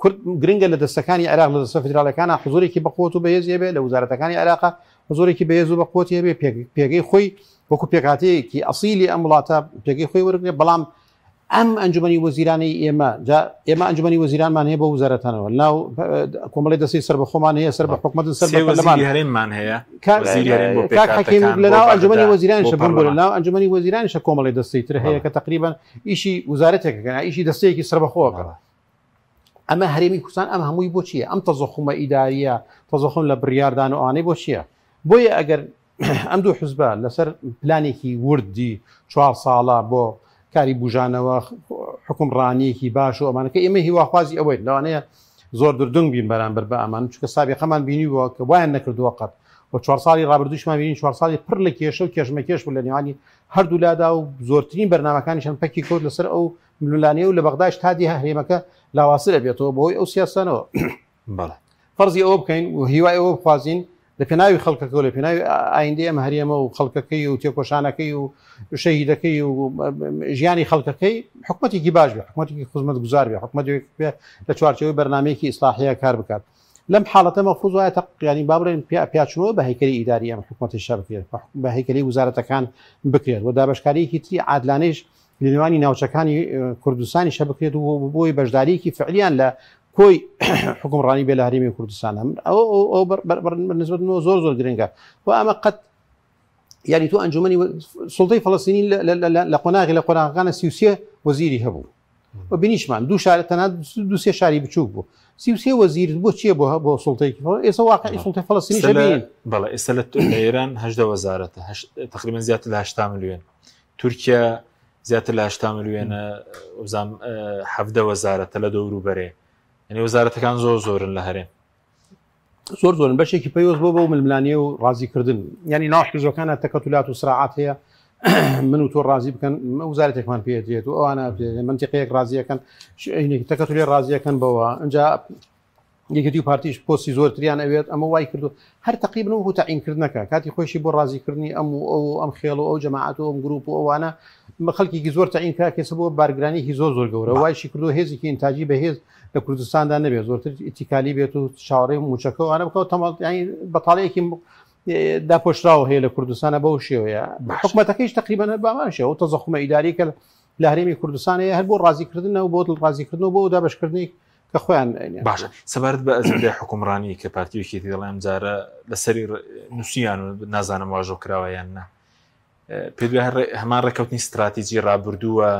کورد گرنگە لە دەستەکانی عێراق، لە دەستە فیدراڵەکانە حزوورێکی بەقوەت و بەهێزی هەبێت، لە وزارەتەکانی عێراق حزوورێکی بەهێز و بەقوەتی هەبێت، پێگەی خۆی وەکو پێکهاتەیەکی ئەسیلی ئەم وڵاتە پێگەی خۆی وەربگرێت. بەڵام ئەم ئەنجومەنی وەزیرانەی ئێمە، جا ئێمە ئەنجومەنی وەزیرانمان هەیە بۆ وزارەتانەوە، ناو کۆمەڵی دەستەی سەربەخۆمان هەیە، سەر بە حکومەتن، سەر بە پەرلەمان. هەرێممان هەیە، کاک حەکیم لە ناو ئەنجومەنی وەزیرانیشە، بمبورە، لە ناو ئەنجومەنی وەزیرانیشە کۆمەڵی دەستەی تر هەیە کە تقریبا ئیشی وزارەتێکەکەن، ئیشی دەستەیەکی سەربەخۆکە. ئەمە هەرێمی کوردستان ئەم هەمووی بۆ چییە؟ ئەم تەزەخومە ئیداریە، تەزەخوم لە بڕیاردان و ئەوانەی بۆ چییە؟ بۆیە ئەگەر ئەم دوو حزبە لەسەر پلانێکی وردی 4 ساڵە بۆ کاری بژانەوە حکومڕانیەکی باش و ئەمانەکە، ئێمە هیواخوازی ئەوەی لەوانەیە زۆر دردنگ بین بەرامبەر بە ئەمان، چونکە سابقەمان بینیوە کە وایان نەکردووە قەت، و 4 ساڵی ڕابردووشمان بینی 4 ساڵی پڕ لە کێشە و کێشمەکێش بوو لە نێوانی هەردوو لادا و زۆرترین بەرنامەکانیشان پەکی کەوت لەسەر ئەو ململانێ و لە بەغداش تا دی هەرێمەکە لاوازتر ئەبێتەوە بەهۆی ئەو سیاسانەوە. بەڵێ. فەرزی ئەوە بکەین و هیوای ئەوە بخوازین لە پێناوی خەڵکەکە و لە پێناوی ئایندەی ئەم هەرێمە و خەڵکەکەی و تێکۆشانەکەی و شەهیدەکەی و ژیانی خەڵکەکەی حکومەتێکی باش بێ، حکومەتێکی خزمەتگوزار بێ، حکومەتێک بێ لە چوارچێوەی بەرنامەیەکی ئیسلاحیە کار بکات. لەم حاڵەتە مەفروض وایە ینی با بڵێن پیاچوونەوە بە هەیکەلی ئیداری ئەم حکومەتیشە بکرێت، بە هەیکەلی وزارەتەکان بکرێت و دابەشکارییەکی تری عادلانەیش لە نێوانی ناوچەکانی کوردستانیشە بکرێت و بۆی بەشدارییەکی فعلیان لە کۆی حکومڕانی بێ لە هەرێمی کوردستان. ئەو نسبەت منەوە زۆر زۆر گرنگە و ئەمە قەت یعنی تۆ ئەنجومەنی سوڵتەی فەڵەستینی لە قۆناغی لە قۆناغەکانە 33 وەزیری هەبوو. و بینیشمان دوو شار تەنها دوو سێ شاری بچووک بوو 33 وەزیر بۆ چییە بۆ بۆ سوڵتەیەکی ئێستا واقعی سوڵتەی فەڵەستینیش بین بەڵێ ئێستا لە ئێران هەژدە وەزارەتە تقریبا زیاتر لە 80 ملیۆن تورکیا زیاتر لە 80 ملیۆنە وزام حەفدە وەزارەتە لە دەور و بەرێ یعنی وەزارەتەکان زۆر زۆرن لە هەرێم زۆر زۆرن بەشێکی پەیوەست بۆ بەو ململانێ و ڕازیکردن ینی ناو حیزەکانە تەکەتولات و سراعات هەیە من و تۆ ڕازی بکەن وزارەتێکمان پێدرێت و ئەوانە منتیقەیەک ڕازیەکەن تەکەتولێ ڕازیەکەن بەوە ئەجا یەکێتی و پارتیش پۆستی زۆرتریان ئەوێت ئەمە وای کردو هەر تەقیبن وەکو تەعینکردنەکە کاتی خۆشی بۆ ڕازیکردنی ئەم و ئەو ئەم خێڵ و ئەو جەماعەت و ئەم گروپ و ئەوانە خەڵکێکی زۆر تەعین کرا کەسە بۆ بارگرانیکی زۆر زۆر گەورە وایشی کردو هێزێکی ئینتاجی بەهێز لە کوردستاندا نەبێت زۆرتر ئیتیکالی بێت و چاوەڕێ موچەکە وانە بکەوە تەمەڵ ینی بەتاڵەیەکی داپۆشراوە هەیە لە کوردستانە بەو شێوەیە حکومەتەکەیش تقریبا هەر بامان شێوە تەزەخمە ئیداری کە لە هەرێمی کوردستان هەیە هەر بۆ ڕازیکردنەوە بۆ دڵ ڕازیکردنەوە بۆ دابشکردنی کە خۆیان باشە سەبارەت بە ئەجندای حکومڕانی کە پارتی یەکێتی دەڵێ ئەم جارە لەسەری نووسیان و نازانم واژۆ کراوە یان نا پێ هەمان ڕێککەوتنی ستراتیجی ڕابردووە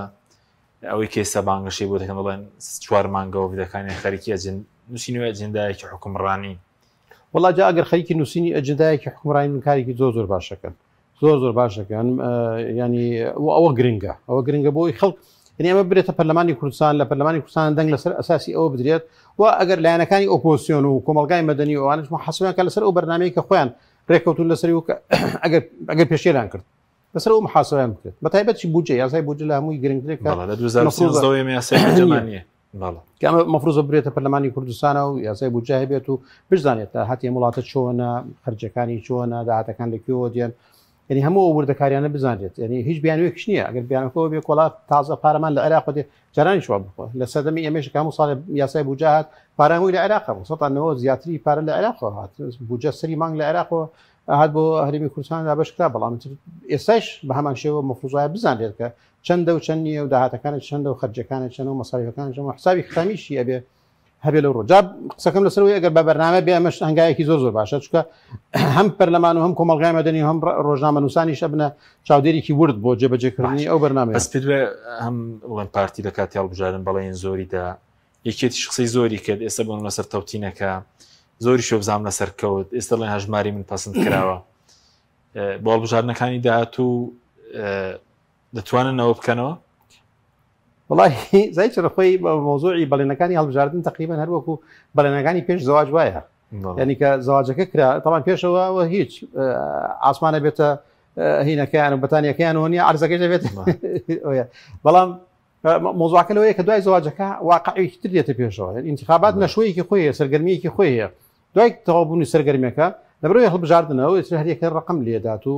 ئەوەی کە ئێستا بانگەشەی بۆ دەکەن دەڵێن چوار مانگەوە بدەکانیان خەریکی ئەجن نووسینەوەی ئەجندایەکی حکومڕانی. وەڵا جا ئەگەر خەریکی نووسینی ئەجندایەکی حکومڕانی بن کارێکی زۆر زۆر باشەکەن زۆر زۆر باشەکەن ینی ئەوە گرنگە ئەوە گرنگە بۆی خەڵک یعنی ئەمە برێتە پەرلەمانی کوردستان لە پەرلەمانی کوردستان دەنگ لەسەر ئەساسی ئەوە بدرێت و ئەگەر لایەنەکانی ئۆپۆزیسیۆن و کۆمەلگای مەدەنی و ئەوانش محاسبیان کە لەسەر ئەو بەرنامەیە کە خۆیان ڕێککەوتون لەسەری و ئەگەر ئەگەر پێشێلان کرد لەسەر ئەو محاسبەیان بکرێت بە تایبەتی بودجە یاسای بودجە لە هەمووی گرنگترێک کە لە 2013 ئێمە یاسای بودجەمان نییە کە ئەمە مەفروزە برێتە پەرلەمانی کوردستانە و یاسای بودجە هەبێت و بزانێت تا هەتی ئەم وڵاتە چۆنە خەرجەکانی چۆنە داهاتەکان لە کوێوە دێن یعنی هەموو ئەو وردەکاریانە بزانرێت یعنی هیچ بیانوێکش نییە ئەگەر بیانەکەەوە بێ کۆڵا تازە پارەمان لە عێراق دێ جارانی شوە بخۆ لە سەردەمی ئێمەش کە هەموو ساڵێ یاسای بودجە هات پارە هەمووی لە عێراقە بوو 190 زیاتری پارە لە عێراقەوە هات بودجە سەری مانگ لە عێراقەوە هات بۆ هەرێمی کوردستان دابەش کرا بەڵام ئێستاش بە هەمان شێوە مەفروزایە بزانرێت کە چەندە و چەند نییە و داهاتەکانت چەندە و خەرجەکانت چەند و مەساریفەکان چەند و حسابی ختامیشی ئەبێ هەبێ لەو ڕۆژ جا قسەکەم لەسەر ئەوەی ئەگەر بە بەرنامە بێ ئەمەش هەنگاوێکی زۆر زۆر باشە چونکە هەم پەرلەمان و هەم کۆمەڵگای مەدەنی و هەم ڕۆژنامەنووسانیش ئەبنە چاودێرێکی ورد بۆ جێبەجێکردنی ئەو بەرنامەیە. بەس پێت وایە هەم بڵێن پارتی لە کاتی هەڵبژاردن بەڵێن زۆری دا یەکێتیش قسەی زۆری کرد ئێستا بۆ لەسەر تەوتینەکە زۆری شۆبزام لەسەر کەوت ئێستا ڵێن هەژماری من پەسند کراوە بۆ هەڵبژاردنەکانی داهاتوو دەتوانن ئەوە بکەنەوە؟ وڵی زای چرە خۆی بە مۆزوعی بەڵێنەکانی هەڵبژاردن تقریبا هەر وەکو بەڵێنەکانی پێش زەواج وایە ینی کە زەواجەکە کرا تەمان پێشەوە هیچ ئاسمانە بێتە هینەکەیان و بەتانیەکەیان و نیە عرزەکەی دەبێت بەڵام مۆزوعەکە لەوەیە کە دوای زەواجەکە واقعێکی تر دێتە پێشەوە ئینتخابات نەشوەیەکی خۆی هەیە سەرگەرمیەکی خۆی هەیە دوای تەواوبوونی سەرگەرمیەکە لەبەرەوەی هەڵبژاردنەوە ئیتر هەریەکە ڕقم لێدات و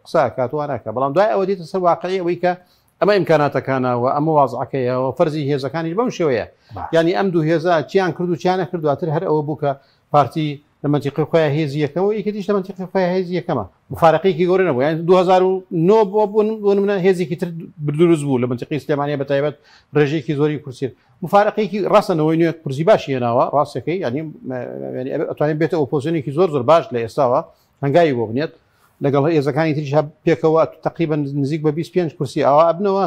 قساکات و ناکە بەڵام دوای ئەوە دێتە سەر واقعی ئەوەی کە ئەمە ئیمکاناتەکانە و ئەمە وازعەکەیە و فەرزی هێزەکانیش بەم شێوەیە یعنی ئەم دوو هێزە چیان کرد و چیانە کرد دواتر هەر ئەوە بوو کە پارتی لە مەنتیقی خۆیان هێزی یەکەمە و یەکێتیش لە مەنتیقی خۆیان هێزی یەکەمە مفارەقەیەکی گەورە نەبوو یان 2009 بۆ بۆ نمونە هێزێکی تر دروست بوو لە مەنتیقی سلێمانیە بە تایبەت ڕێژەیەکی زۆری کورسی مفارەقەیەکی ڕاستە نەوەی نوێ کورسی باشی هێناوە ڕاستەکەی ینی ئەتوانێت بێتە ئۆپۆزیسیۆنێکی زۆر زۆر باش لە ئێستاوە هەنگاوی بۆ بنێت لەگەڵ هێزەکانی تریش پێکەوە تقریبا نزیک بە 25 کورسی ئاوا ئەبنەوە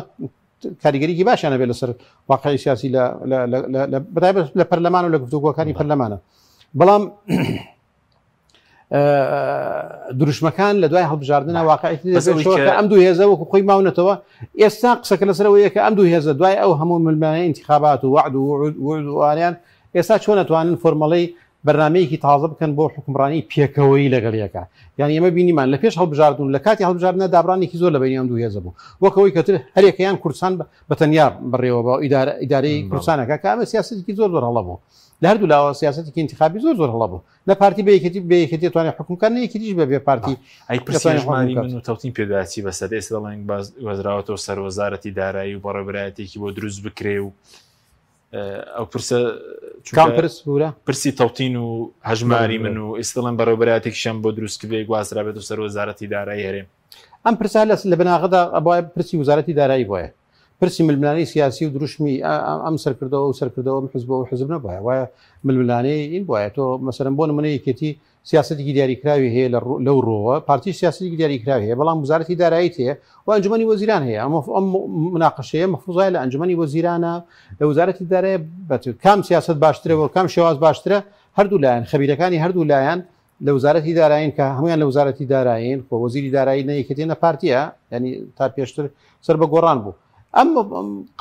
کاریگەریی باشیان هەبێت لەسەر واقعی سیاسی لە بەتایبەت لە پەرلەمان و لە گفتوگۆکانی پەرلەمانە بەڵام دروشمەکان لە دوای هەڵبژاردنە واقعی ئەم دوو هێزە وەکو خۆی ماونەتەوە ئێستا قسەکە لەسەرەوەیە کە ئەم دوو هێزە دوای ئەو هەموو ململانێ انتخابات و وعد و وعدوانیان ئێستا چۆن ئەتوانن فۆرمەڵەی بەرنامەیەکی تازە بکەن بۆ حوکمڕانی پێکەوەیی لەگەڵ یەکا یانی ئێمە بینیمان لە پێش هەڵبژاردن و لە کاتی هەڵبژاردنە دابڕانێکی زۆر لە بەینی ئەم دوو هێزە بوو وەک ئەوەی کە تر هەرێکەیان کوردستان بە تەنیا بەڕێوە بە ئیدارە ئیدارەی کوردستانەکە کە ئەمە سیاسەتێکی زۆر زۆر هەڵە بوو لە هەردوو لاوە سیاسەتێکی انتخابی زۆر زۆر هەڵە بوو نە پارتی بە یەکێتی بە یەکێتی توانێت حکوم کات نە یەکێتیش بە بێ پارتی ئەی پرسی هەژماری من و تەوتین پێداچی بەسەر ئێستا دەڵێن باز گوازراوەتەوە سەر وەزارەتی دارایی و بەڕێوەبەرایەتێکی بۆ دروست بکرێ و ئەو پرسە کام پرس بورە پرسی تەوتین و هەژماری من و ئیستڵێن بەڕێوبەراتێکیشان بۆ دروست کرێ گوازرابێت و سەر وەزارەتی دارایی هەرێم ئەم پرسە لە لە بناغەدا ئەبوایە پرسی وزارەتی دارایی بۆیە. پرسی ململانێی سیاسی و دروشمی ئەم سەرکردەوە و سەرکردەوە ئەم حزب و حزب نەبوایە، وایە ململانێی این بوایە. تۆ مەسەلەن بۆ نمونە یەکێتی سیاسەتێکی دیاریکراوی هەیە لە لەو ڕۆوە، پارتیش سیاسەتێکی دیاریکراوی هەیە، بەڵام وزارەتی داراییت هەیە و ئەنجومەنی وەزیران هەیە. ئەم ئەم مناقەشەیە مەفروزایە لە ئەنجومەنی وەزیرانە لە وزارەتی دارایی بەت کام سیاسەت باشترە و کام شێواز باشترە، هەردوو لایەن خەبیرەکانی هەردوو لایەن لە وزارەتی دارایین کە هەمویان لە وزارەتی دارایین، خۆ وەزیری دارایی نە یەکێتی نە پارتیە، ینی تا پێشتر سەر بە گۆڕان بوو. ئەم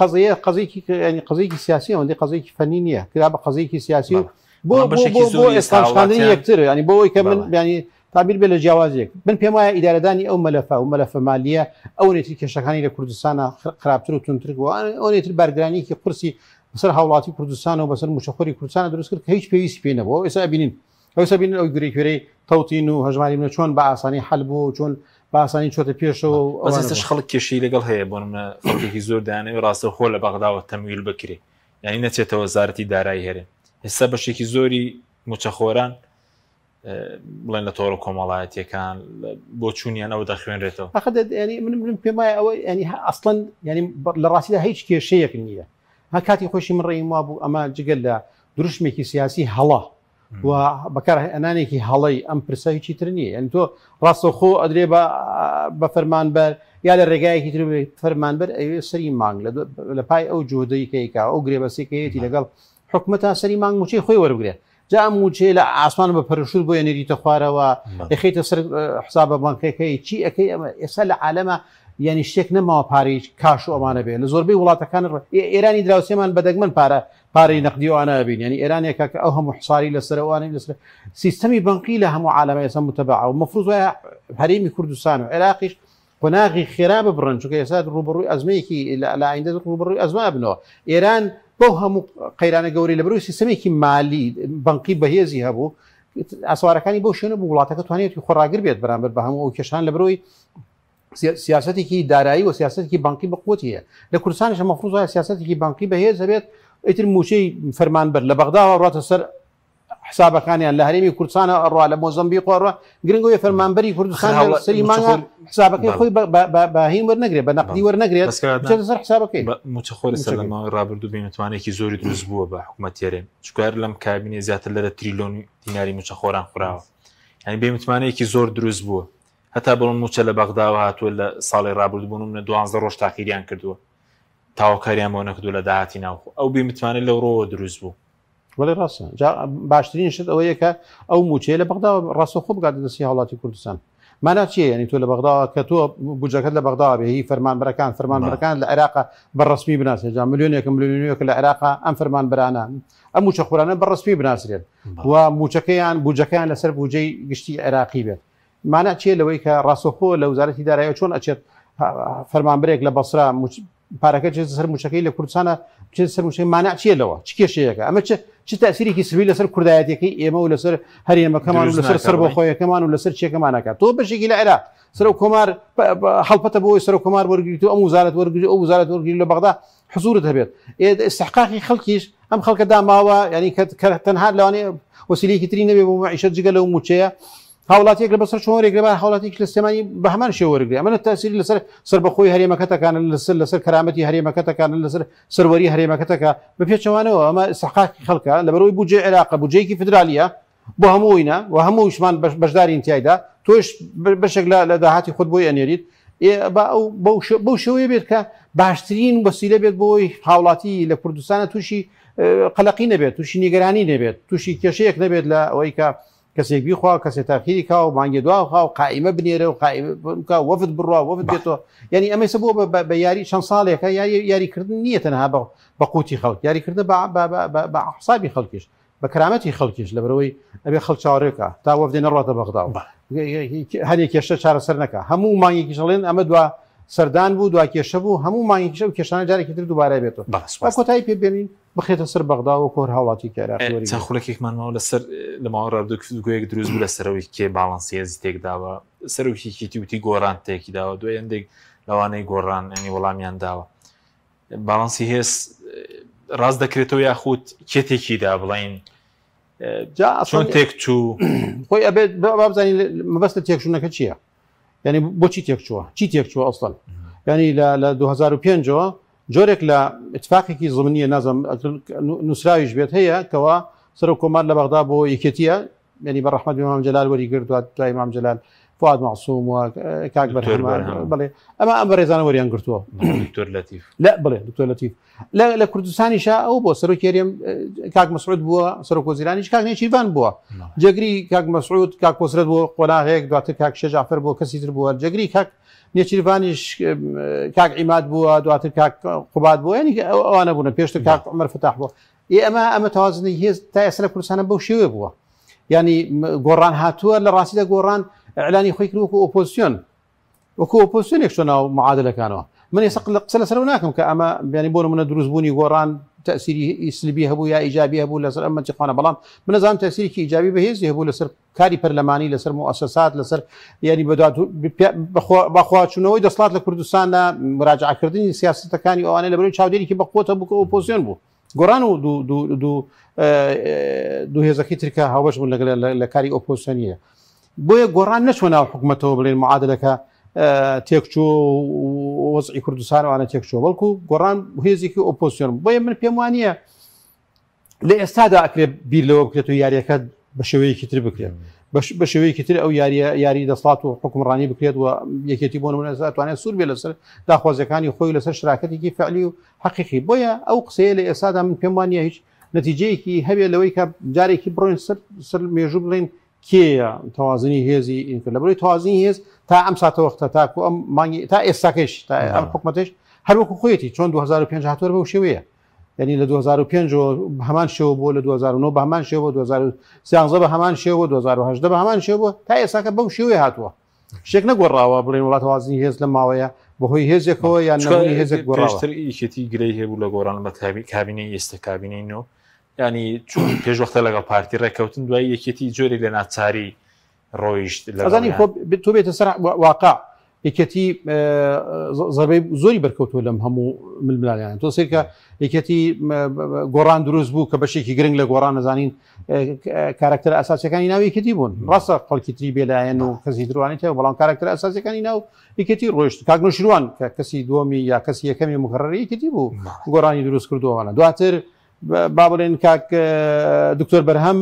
قەزیە قەزیەکی ینی قەزیەکی سیاسی ئەوەندەی قەزیەکی فەنی نییە، کرا بە قەزیەکی سیاسی و بۆ بەشێکی زۆری ئێستاشکاندنی یەکتر، ینی بۆ ئەوەی کە من ینی تابیر بێ لە جیاوازیەک. من پێم وایە ئیدارەدانی ئەو مەلەفە و مەلەفە مالیە ئەوەنێتر کێشەکانی لە کوردستانە خراپتر و توندتر بووە، ئەوەنێتر بارگرانیەکی قورسی بەسەر هاوڵاتی کوردستان و بەسەر مووچەخۆری کوردستانە دروست کرد کە هیچ پێویستی پێی نەبوو. ئێستا ئەبینین ئەوسا بینن ئەو گرێ کوێرەی تەوتین و هەژماری منە چۆن بە ئاسانی حەل بوو و چۆن بە ئاسانی چۆتە پێشەوە و بەس ئێستاش خەڵک کێشەی لەگەڵ هەیە. بۆ نمونە خەڵکێکی زۆر دەیانەوێت ڕاستەوخۆ لە بەغداوە تەمویل بکرێ، یعنی نەچێتە وەزارەتی دارایی هەرێم. ئێستا بەشێکی زۆری موچەخۆران بڵێن لە تۆڕە کۆمەڵایەتیەکان بۆ چوونیان ئەوە دەخوێنرێتەوە. ئەخە ینی من من پێم وایە ئەوە ینی ئەسڵەن ینی لە ڕاستیدا هیچ کێشەیەک نییە. ها کاتی خۆشی من ڕێیم وابوو ئەمە جگەل لە دروشمێکی سیاسی هەڵە و بەکارهێنانێکی هەڵەی ئەم پرسە هیچی تر نییە. یعنی تۆ ڕاستەوخۆ ئەدرێ بە فەرمانبەر یا لە ڕێگایەکی تر فەرمانبەر ئەوێ سەری مانگ لە پای ئەو جوهدەی کەیکا ئەو گرێبەسێکەیەتی لەگەڵ حکومەتا سەری مانگ موچەی خۆی وەربگرێت. جا ئەم موچەیە لە ئاسمان بە پەرشوت بۆ ئەنێریتە خوارەوە، ئەخەیتە سەر حسابە بانکەکەی، چی ئەەکەی؟ ئەمە ئێستا لە عالەمە یعنی شتێک نەماوە پارەی کاش و ئەمانە بێ. لە زۆربەی وڵاتەکان ئێرانی دراوسێمان بە دەگمەن پارەی نەقدی ئەوانە بین. یعنی ئێرانێکە کە ئەو هەموو حساری لەسەر ئەوانەی لەسەر سیستەمی بانقی لە هەموو عالەمە ئێستا متەبعە و مەفروض وایە هەرێمی کوردستان و عێراقیش قۆناغی خێرا ببڕن، چونکە ئێستا ڕووبەڕووی ئەزمەیەکی لە ئایندە ڕووبەڕووی ئەزمە بنەوە. ئێران بەو هەموو قەیرانە گەورەی لە بەرەوەی سیستەمێکی مالی بانقی بەهێزی هەبوو، ئاسوارەکانی بەو شوێنە بوو وڵاتەکە توانێتی خۆڕاگر بێت بەرامبەر بە هەموو ئەو کێشان لە بەرەوەی سیاسەتێکی دارایی و سیاسەتێکی بانقی بەقوتی هەیە. لە کوردستانیش مەفروض وایە سیاسەتێکی بانقی بەهێز هەبێت، ئیتر مووچەی فەرمانبەر لە بەغداوە ڕاتە سەر حسابەکانیان لە هەرێمی کوردستانەوە ئەڕوا لە مۆزەمبیق ئەڕوا، گرنگەوەی فەرمانبەری کوردستان سەری مانگە حسابەکەی خۆی بە هین وەرنەگرێت، بە نەقدی وەرنەگرێت، بچێتە سەر حسابەکەی. مووچەخۆری سەر لە ماوەی ڕابردوو بێمتمانەیەکی زۆری دروست بووە بە حکوومەت هەرێم، چونکە هەر لەم کابینەی زیاتر لە تریلۆن دیناری مووچەخۆران خوراوە، یعنی بێمتمانەیەکی زۆر دروست بووە. هەتا بڵێن مووچە لە بەغداوە هاتووە لە ساڵی ڕابردوو بۆ نمونە 12 ڕۆژ تاخیریان کردووە، تاوەکاریان بۆ نەکردووە لە داهاتی ناوخۆ، ئەو بێمتمانە لەو ڕۆوە دروست بوو. وەڵێ ڕاستە. جا باشترین شت ئەوەیە کە ئەو موچەیە لە بەغداوە ڕاستەوخۆ بگاتە دەستی هاوڵاتی کوردستان. مانا چییە؟ یعنی تۆ لە بەغداوە کە تۆ بودجەکەت لە بەغداوە بێ، هی فەرمانبەرەکان، فەرمانبەرەکان لە عێراق بە ڕەسمی بناسرێت. جا ملیۆنێکە، ملیۆنێکە لە عێراق ئەم فەرمانبەرانە، ئەم موچەخۆرانە بە ڕەسمی بناسرێن و موچەکەیان، بودجەکەیان لەسەر بودجەی گشتی عێراقی بێت. مانا چییە لەوەی کە ڕاستەوخۆ لە وەزارەتی دارایی چۆن ئەچێت فەرمانبەرێک لە بەسرا پارەکە بچێتە سەر موچەکەی لە کوردستانە بچێتە سەر موچەکەی؟ مانع چییە لەوە؟ چ کێشەیەکە؟ ئەمە چ تەئسیرێکی سلبی لەسەر کوردایەتیەکەی ئێمە و لەسەر هەرێمەکەمان و لەسەر سەربەخۆیەکەمان و لەسەر چیەکەمان ئەکات؟ تۆ بەشێکی لە عێراق سەرۆک کۆمار هەڵپەتە بۆ ئەوەی سەرۆک کۆمار وەرگریت و ئەم وزارەت وەرگری ئەو وزارەت وەرگری لە بەغدا حزورت هەبێت. ئستحقاقی خەڵکیش ئەم خەڵکە داماوە، یعنی کە تەنها لەوانەیە وەسیلەیەکی تری نەبێ بۆ مەعیشەت جگە لەو موچەیە. هاوڵاتیەک لە بەسرە چۆن وەرێگرێ؟ با هاوڵاتیەکیش لە سلێمانی بە هەمان شێوە وەرگرێ. ئەمە نە تەئسیری لەسەر سەربەخۆی هەرێمەکەتەکانە، لەسەر کەرامەتی هەرێمەکەتەکانە، لەسەر سەروەری هەرێمەکەتەکە. بە پێچەوانەوە ئەمە ئیستحقاقی خەڵکە، لەبەرئەوەی بودجەی عێراقە بودجەیەکی فیدرالیە بۆ هەمووینە و هەمووشمان بەشدارین تیایدا، تۆش بەشێک لە داهاتی خۆت بۆی ئەنێریت. با ئەو بەو شێوەیە بێت کە باشترین وەسیلە بێت بۆ ئەوەی هاوڵاتی لە کوردستانە تووشی قەلەقی نەبێت، تووشی نیگەرانی نەبێت، تووشی کێشەیەک نەبێت لە ئەوەی کە کەسێک بیخوا کەسێ تاخیری کا و مانگێ دوا خوا و قائیمە بنێرە و قائیمە بکا و وەفد بڕوا وەفد بێتەوە. یعنی ئەمە ئێستا بووە بە یاری چەند ساڵێکە، یاریکردن نییە تەنها بە قوتی خەڵک، یاریکردن بە حسابی خەڵکیش، بە کەرامەتی خەڵکیش، لەبەرئەوەی ئەبێ خەڵک چاوەڕێ بکا تا وەفدێ نەڕواتە بەغدا و هەنێ کێشە چارەسەر نەکا. هەموو مانگێکیش ئەڵێن ئەمە دوا سەردان بوو، دوا کێشە بوو، هەموو مانگێکیش ئەو کێشانە جارێکی تر دووبارە بێتەوە. با کۆتایی پێ بێنین. بخرێتە سەر بەغدا وەکو هەر هاوڵاتیەکی عێراقی وەرگرێت. چەند خولەکێکمان ماوە لەسەر لە ماوەی ڕابردوو گفتوگۆیەک دروست بوو لەسەرەوەی کێ باڵانسی هێزی تێکداوە، سەرۆکی یەکێتی وتی گۆڕان تێکی داوە، دوای هەندێک لەوانەی گۆڕان ینی وەڵامیان داوە. باڵانسی هێز ڕاست دەکرێتەوە یاخود کێ تێکی دا بڵین جا چۆن تێک چوو؟ خۆی ئەبێت با بزانین مەبەست لە تێکچوونەکە چییە، یعنی بۆچی تێکچووە، چی تێکچووە ئەسڵەن؟ یعنی لە 2005ەوە جۆرێک لە اتفاقێکی زمنیە نازم نووسراویش بێت هەیە کەوا سەرۆک کۆمار لە بەغدا بۆ یەکێتیە یعنی بە ڕەحمەت مام جەلال وەری گرت دوای مام جەلال فواد معسوم و کاک بەرهەم بڵێ ئەمە ئەم بەڕێزانە وەریان گرتووە دکتۆر لەتیف لە بڵێ دکتۆر لەتیف لە لە کوردستانیشا ئەو بۆ سەرۆکی هەرێم کاک مەسعود بووە سەرۆک وەزیرانیش کاک نێچیرڤان بووە جێگری کاک مەسعود کاک کۆسرەت بووە قۆناغێک دواتر کاک شێخ جەعفەر بووە کەسی تر بووە جێگری کاک نێچیرڤانیش کاک عیماد بووە دواتر کاک قوباد بووە یعنی ئەوانە بوون پێشتر کاک عومەر فەتاح بووە ئێ ئەمە ئەمە تەوازنی هێز تا ئێستا لە کوردستانە بەو شێوەیە بووە یعنی گۆڕان هاتووە لە ڕاستیدا گۆڕان ئەعلانی خۆی کرد وەکو ئۆپۆزیسیۆن وەکو ئۆپۆزیسیۆنێک چۆ ناو معادلەکانەوە من ئێستا قسە لەسەرەوە ناکەم کە ئەمە بیانی بۆ نمونە دروستبوونی گۆڕان تەسیری سلبی هەبوو یا ئیجابی هەبوو لەسەر ئەم مەنتیقانە بەڵام من نەزانم تەسیرێکی ئیجابی بەهێزی هەبوو لەسەر کاری پەرلەمانی لەسەر موئەسەسات لەسەر یعنی بەخواچوونەوەی دەسڵات لە کوردستاندا مراجعکردنی سیاستەکانی ئەوانە لە بەرەی چاودێریکی بەقوتە بوو کە ئۆپۆزیۆن بوو گۆڕان و دوو هێزەکەی ترکە هاوبەش بوون لەگەڵ لە کاری ئۆپۆزیسیۆنیە بۆیە گۆڕان نەچوە ناو حکوومەتەوە بڵێن معادلەکە تێکچوو وەزعی کوردستان وانە تێکچوە بەڵکو گۆڕان هێزێکی ئۆپۆزیسیۆن بۆیە من پێم وانە لە ئێستادا ئەکرێت بیر لەوە بکرێت و یاریەکە بە شێوەیەکی تر بکرێت بە شێوەیەکی تر ئەو یاریە یاری دەسڵات و حکومڕانی بکرێت و یەکێتی بۆ نمونە توانێت سوور بێ لەسەر داخوازیەکانی خۆی لەسەر شراکەتێکی فعلی و حەقیقی بۆیە ئەو قسەیە لە ئێستادا من پێم وانە هیچ نەتیجەیەکی هەبێت لەوەی کە جارێکی بڕۆین سەر سەر مێژوو بڵێن کێیە تەوازنی هێزی ئینکرد لە بەرەی تەوازنی هێز تا ئەم ساتەوەختە تاکو ئەم مانگی تا ئێستاکەش تا ئەم حکومەتش هەروەکو خۆیەتی چۆن 2005 هاتووە بەو شێوەیە یعنی لە 2005 بە هەمان شێوە بووە لە 2009 بە هەمان شێوە 2013 بە هەمان شێوە 2018 بە هەمان شێوە تا ئێستاکە بەو شێوەیە هاتووە شتێک نەگۆڕاوە بڵێن وڵات وازنی هێز لە ماوەیە بەهۆی هێزێکەوە یان نەبوونی هێزێک گۆڕاوە. پێشتر یەکێتی گرەی هەبوو لە گۆڕان بە کابینەی ئێستا کابینەی نۆ ینی چون پێش وەختە لەگەڵ پارتی ڕێککەوتن دوای یەکێتی جۆرێک لە ناچاری ڕۆیشت لەزانی خۆ تۆ بێتە سەر واقع یەکێتی زەربەی زۆری بەرکەوتووە لەم هەموو ململانیان تۆ سیرکە یەکێتی گۆڕان دروست بوو کە بەشێکی گرنگ لە گۆڕان نەزانین کارکتەر ئەساسەکانی ناو یەکێتی بوون ڕاستە خەڵکی تری بێلایەن و کەسی دروانی تێ بەڵام کارکتەر ئەساسەکانی ناو یەکێتی ڕۆیشت کاک نوشیروان کە کەسی دووەمی یا کەسی یەکەمی مقرری یەکێتی بوو گۆڕانی دروست کردووانە دواتر با بڵێن کاک دکتۆر بەرهەم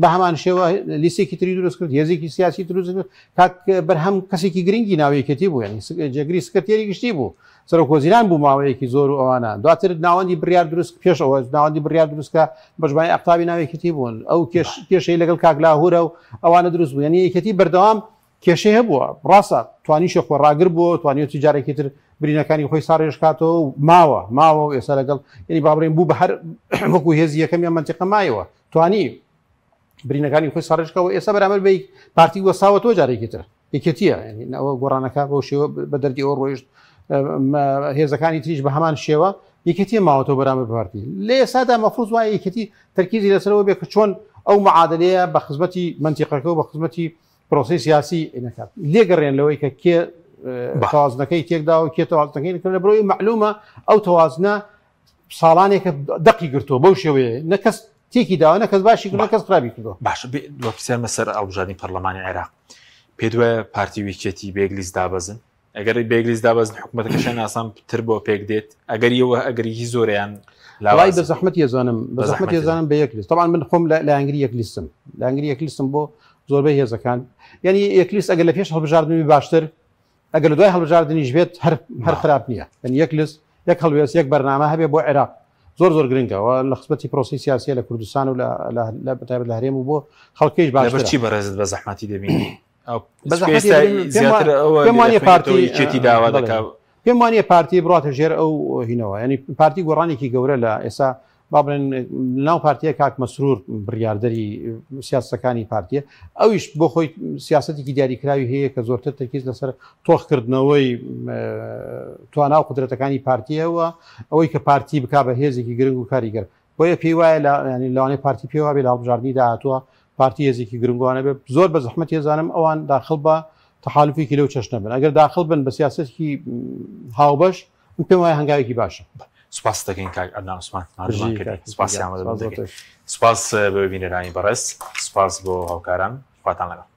بە هەمان شێوە لیستێکی تری دروست کرد هێزێکی سیاسی دروست کرد کاک بەرهەم کەسێکی گرنگی ناو یەکێتی بوو یعنی جێگری سکرتێری گشتی بوو سەرۆک وەزیران بوو ماوەیەکی زۆر و ئەوانە دواتر ناوەندی بڕیار دروست پێش ئەوە ناوەندی بڕیار دروستکە بەژمای ئەقتابی ناو یەکێتی بوون ئەو کێش کێشەی لەگەڵ کاک لاهورە و ئەوانە دروست بوو یعنی یەکێتی بەردەوام کێشەی هەبووە ڕاستە توانیشە خۆ ڕاگر بووە توانیوەتی جارێکی تر برینەکانی خۆی ساڕێژ کاتەوە و ماوە ماوە و ئێستا لەگەڵ یعنی با بڵێین بوو بە هەر وەکو هێزی یەکەمیان مەنتیقە مایەوە توانی برینەکانی خۆی ساڕێژکەوە ئێستا بەرامبەر بە پارتی وەساوەتەوە جارێکی تر یەکێتیە ئەوە گۆڕانەکە بەو شێوە بە دەردی ئەوە ڕۆیشت هێزەکانی تریش بە هەمان شێوە یەکێتی ماوەتەوە بەرامبەر پارتی لە ئێستادا مەفروض وایە یەکێتی تەرکیزی لەسەرەوە بێ کە چۆن ئەو معادلەیە بە خزمەتی مەنتیقەکە و بە خزمەتی پرۆسەی سیاسی نەکات لێگەڕێن لەوەی کە کێ تەوازنەکەی تێکداوە کێ تەوازنەکەی نکرد لە برۆی معلومە ئەو تەوازنە ساڵانێکە دەقی گرتووە بەو شێوەیە نە کەس تێکی داوە نە کەس باشی کردووە کەس خراپی کردووە باشە دو پرسیارمە سەر هەڵبژاردنی پەرلەمانی عێراق پێت وایە پارتی و یەکێتی بە یەک لیست دابەزن ئەگەر بە یەک لیست دابەزن حکوومەتەکەشیان ئاسان تر بۆ پێک دێت ئەگەر یەوە ئەگەری زۆریان لاوای بە زەحمەت یەزانم بە زەحمەت یەزانم بە یەک لیست طبعا من خۆم لایەنگری یەک لیستم لایەنگری یەک لیستم بۆ زۆربەی هێزەکان یعنی یەک لیست ئەگەر لە پێش هەڵبژاردنی باشتر ئەگەر لە دوای هەڵبژاردنیش بێت هەر هەر خراپ نییە یعنی یەک لیست یەک هەڵوێست یەک بەرنامە هەبێ بۆ عێراق زۆر زۆر گرنگە و لە خزمەتی پرۆسەی سیاسیە لە کوردستان و لە بەتایبەت لە هەرێم و بۆ خەڵکیش باشترە. چی بەڕێزت بە زەحمەتی دەبینی؟ پێم وانیە پارتی یەکێتی داوا دەکات پێم وانیە پارتی بڕاتە ژێر ئەو هینەوە ینی پارتی گۆڕانێکی گەورە لە ئێستا با بڵێن ناو پارتیە کاک مەسرور بڕیاردەری سیاسەکانی پارتیە ئەویش بۆ خۆی سیاسەتێکی دیاریکراوی هەیە کە زۆرتر تەرکیز لەسەر تۆخکردنەوەی توانا و قدرەتەکانی پارتیەوە ئەوەی کە پارتی بک بە هێزێکی گرنگ و کاریگەر بۆیە پێی وایە لە ینی لەوانەیە پارتی پێ وابێ لە هەڵبژاردنی داهاتووە پارتی هێزێکی گرنگوانە بێ زۆر بە زەحمەت هێزانم ئەوان داخل بە تەحالفێکی لەو چەشنە بن ئەگەر داخل بن بە سیاسەتێکی هاوبەش من پێم وایە هەنگاوێکی باشە. سپاس دەکەین کاک عەدنان عوسمان ماندوومان کردی. سپاسی ئامادەبوون دەکەین. سپاس بۆ بینەرانی بەڕێز، سپاس بۆ هاوکاران، خواتان لەگەڵ.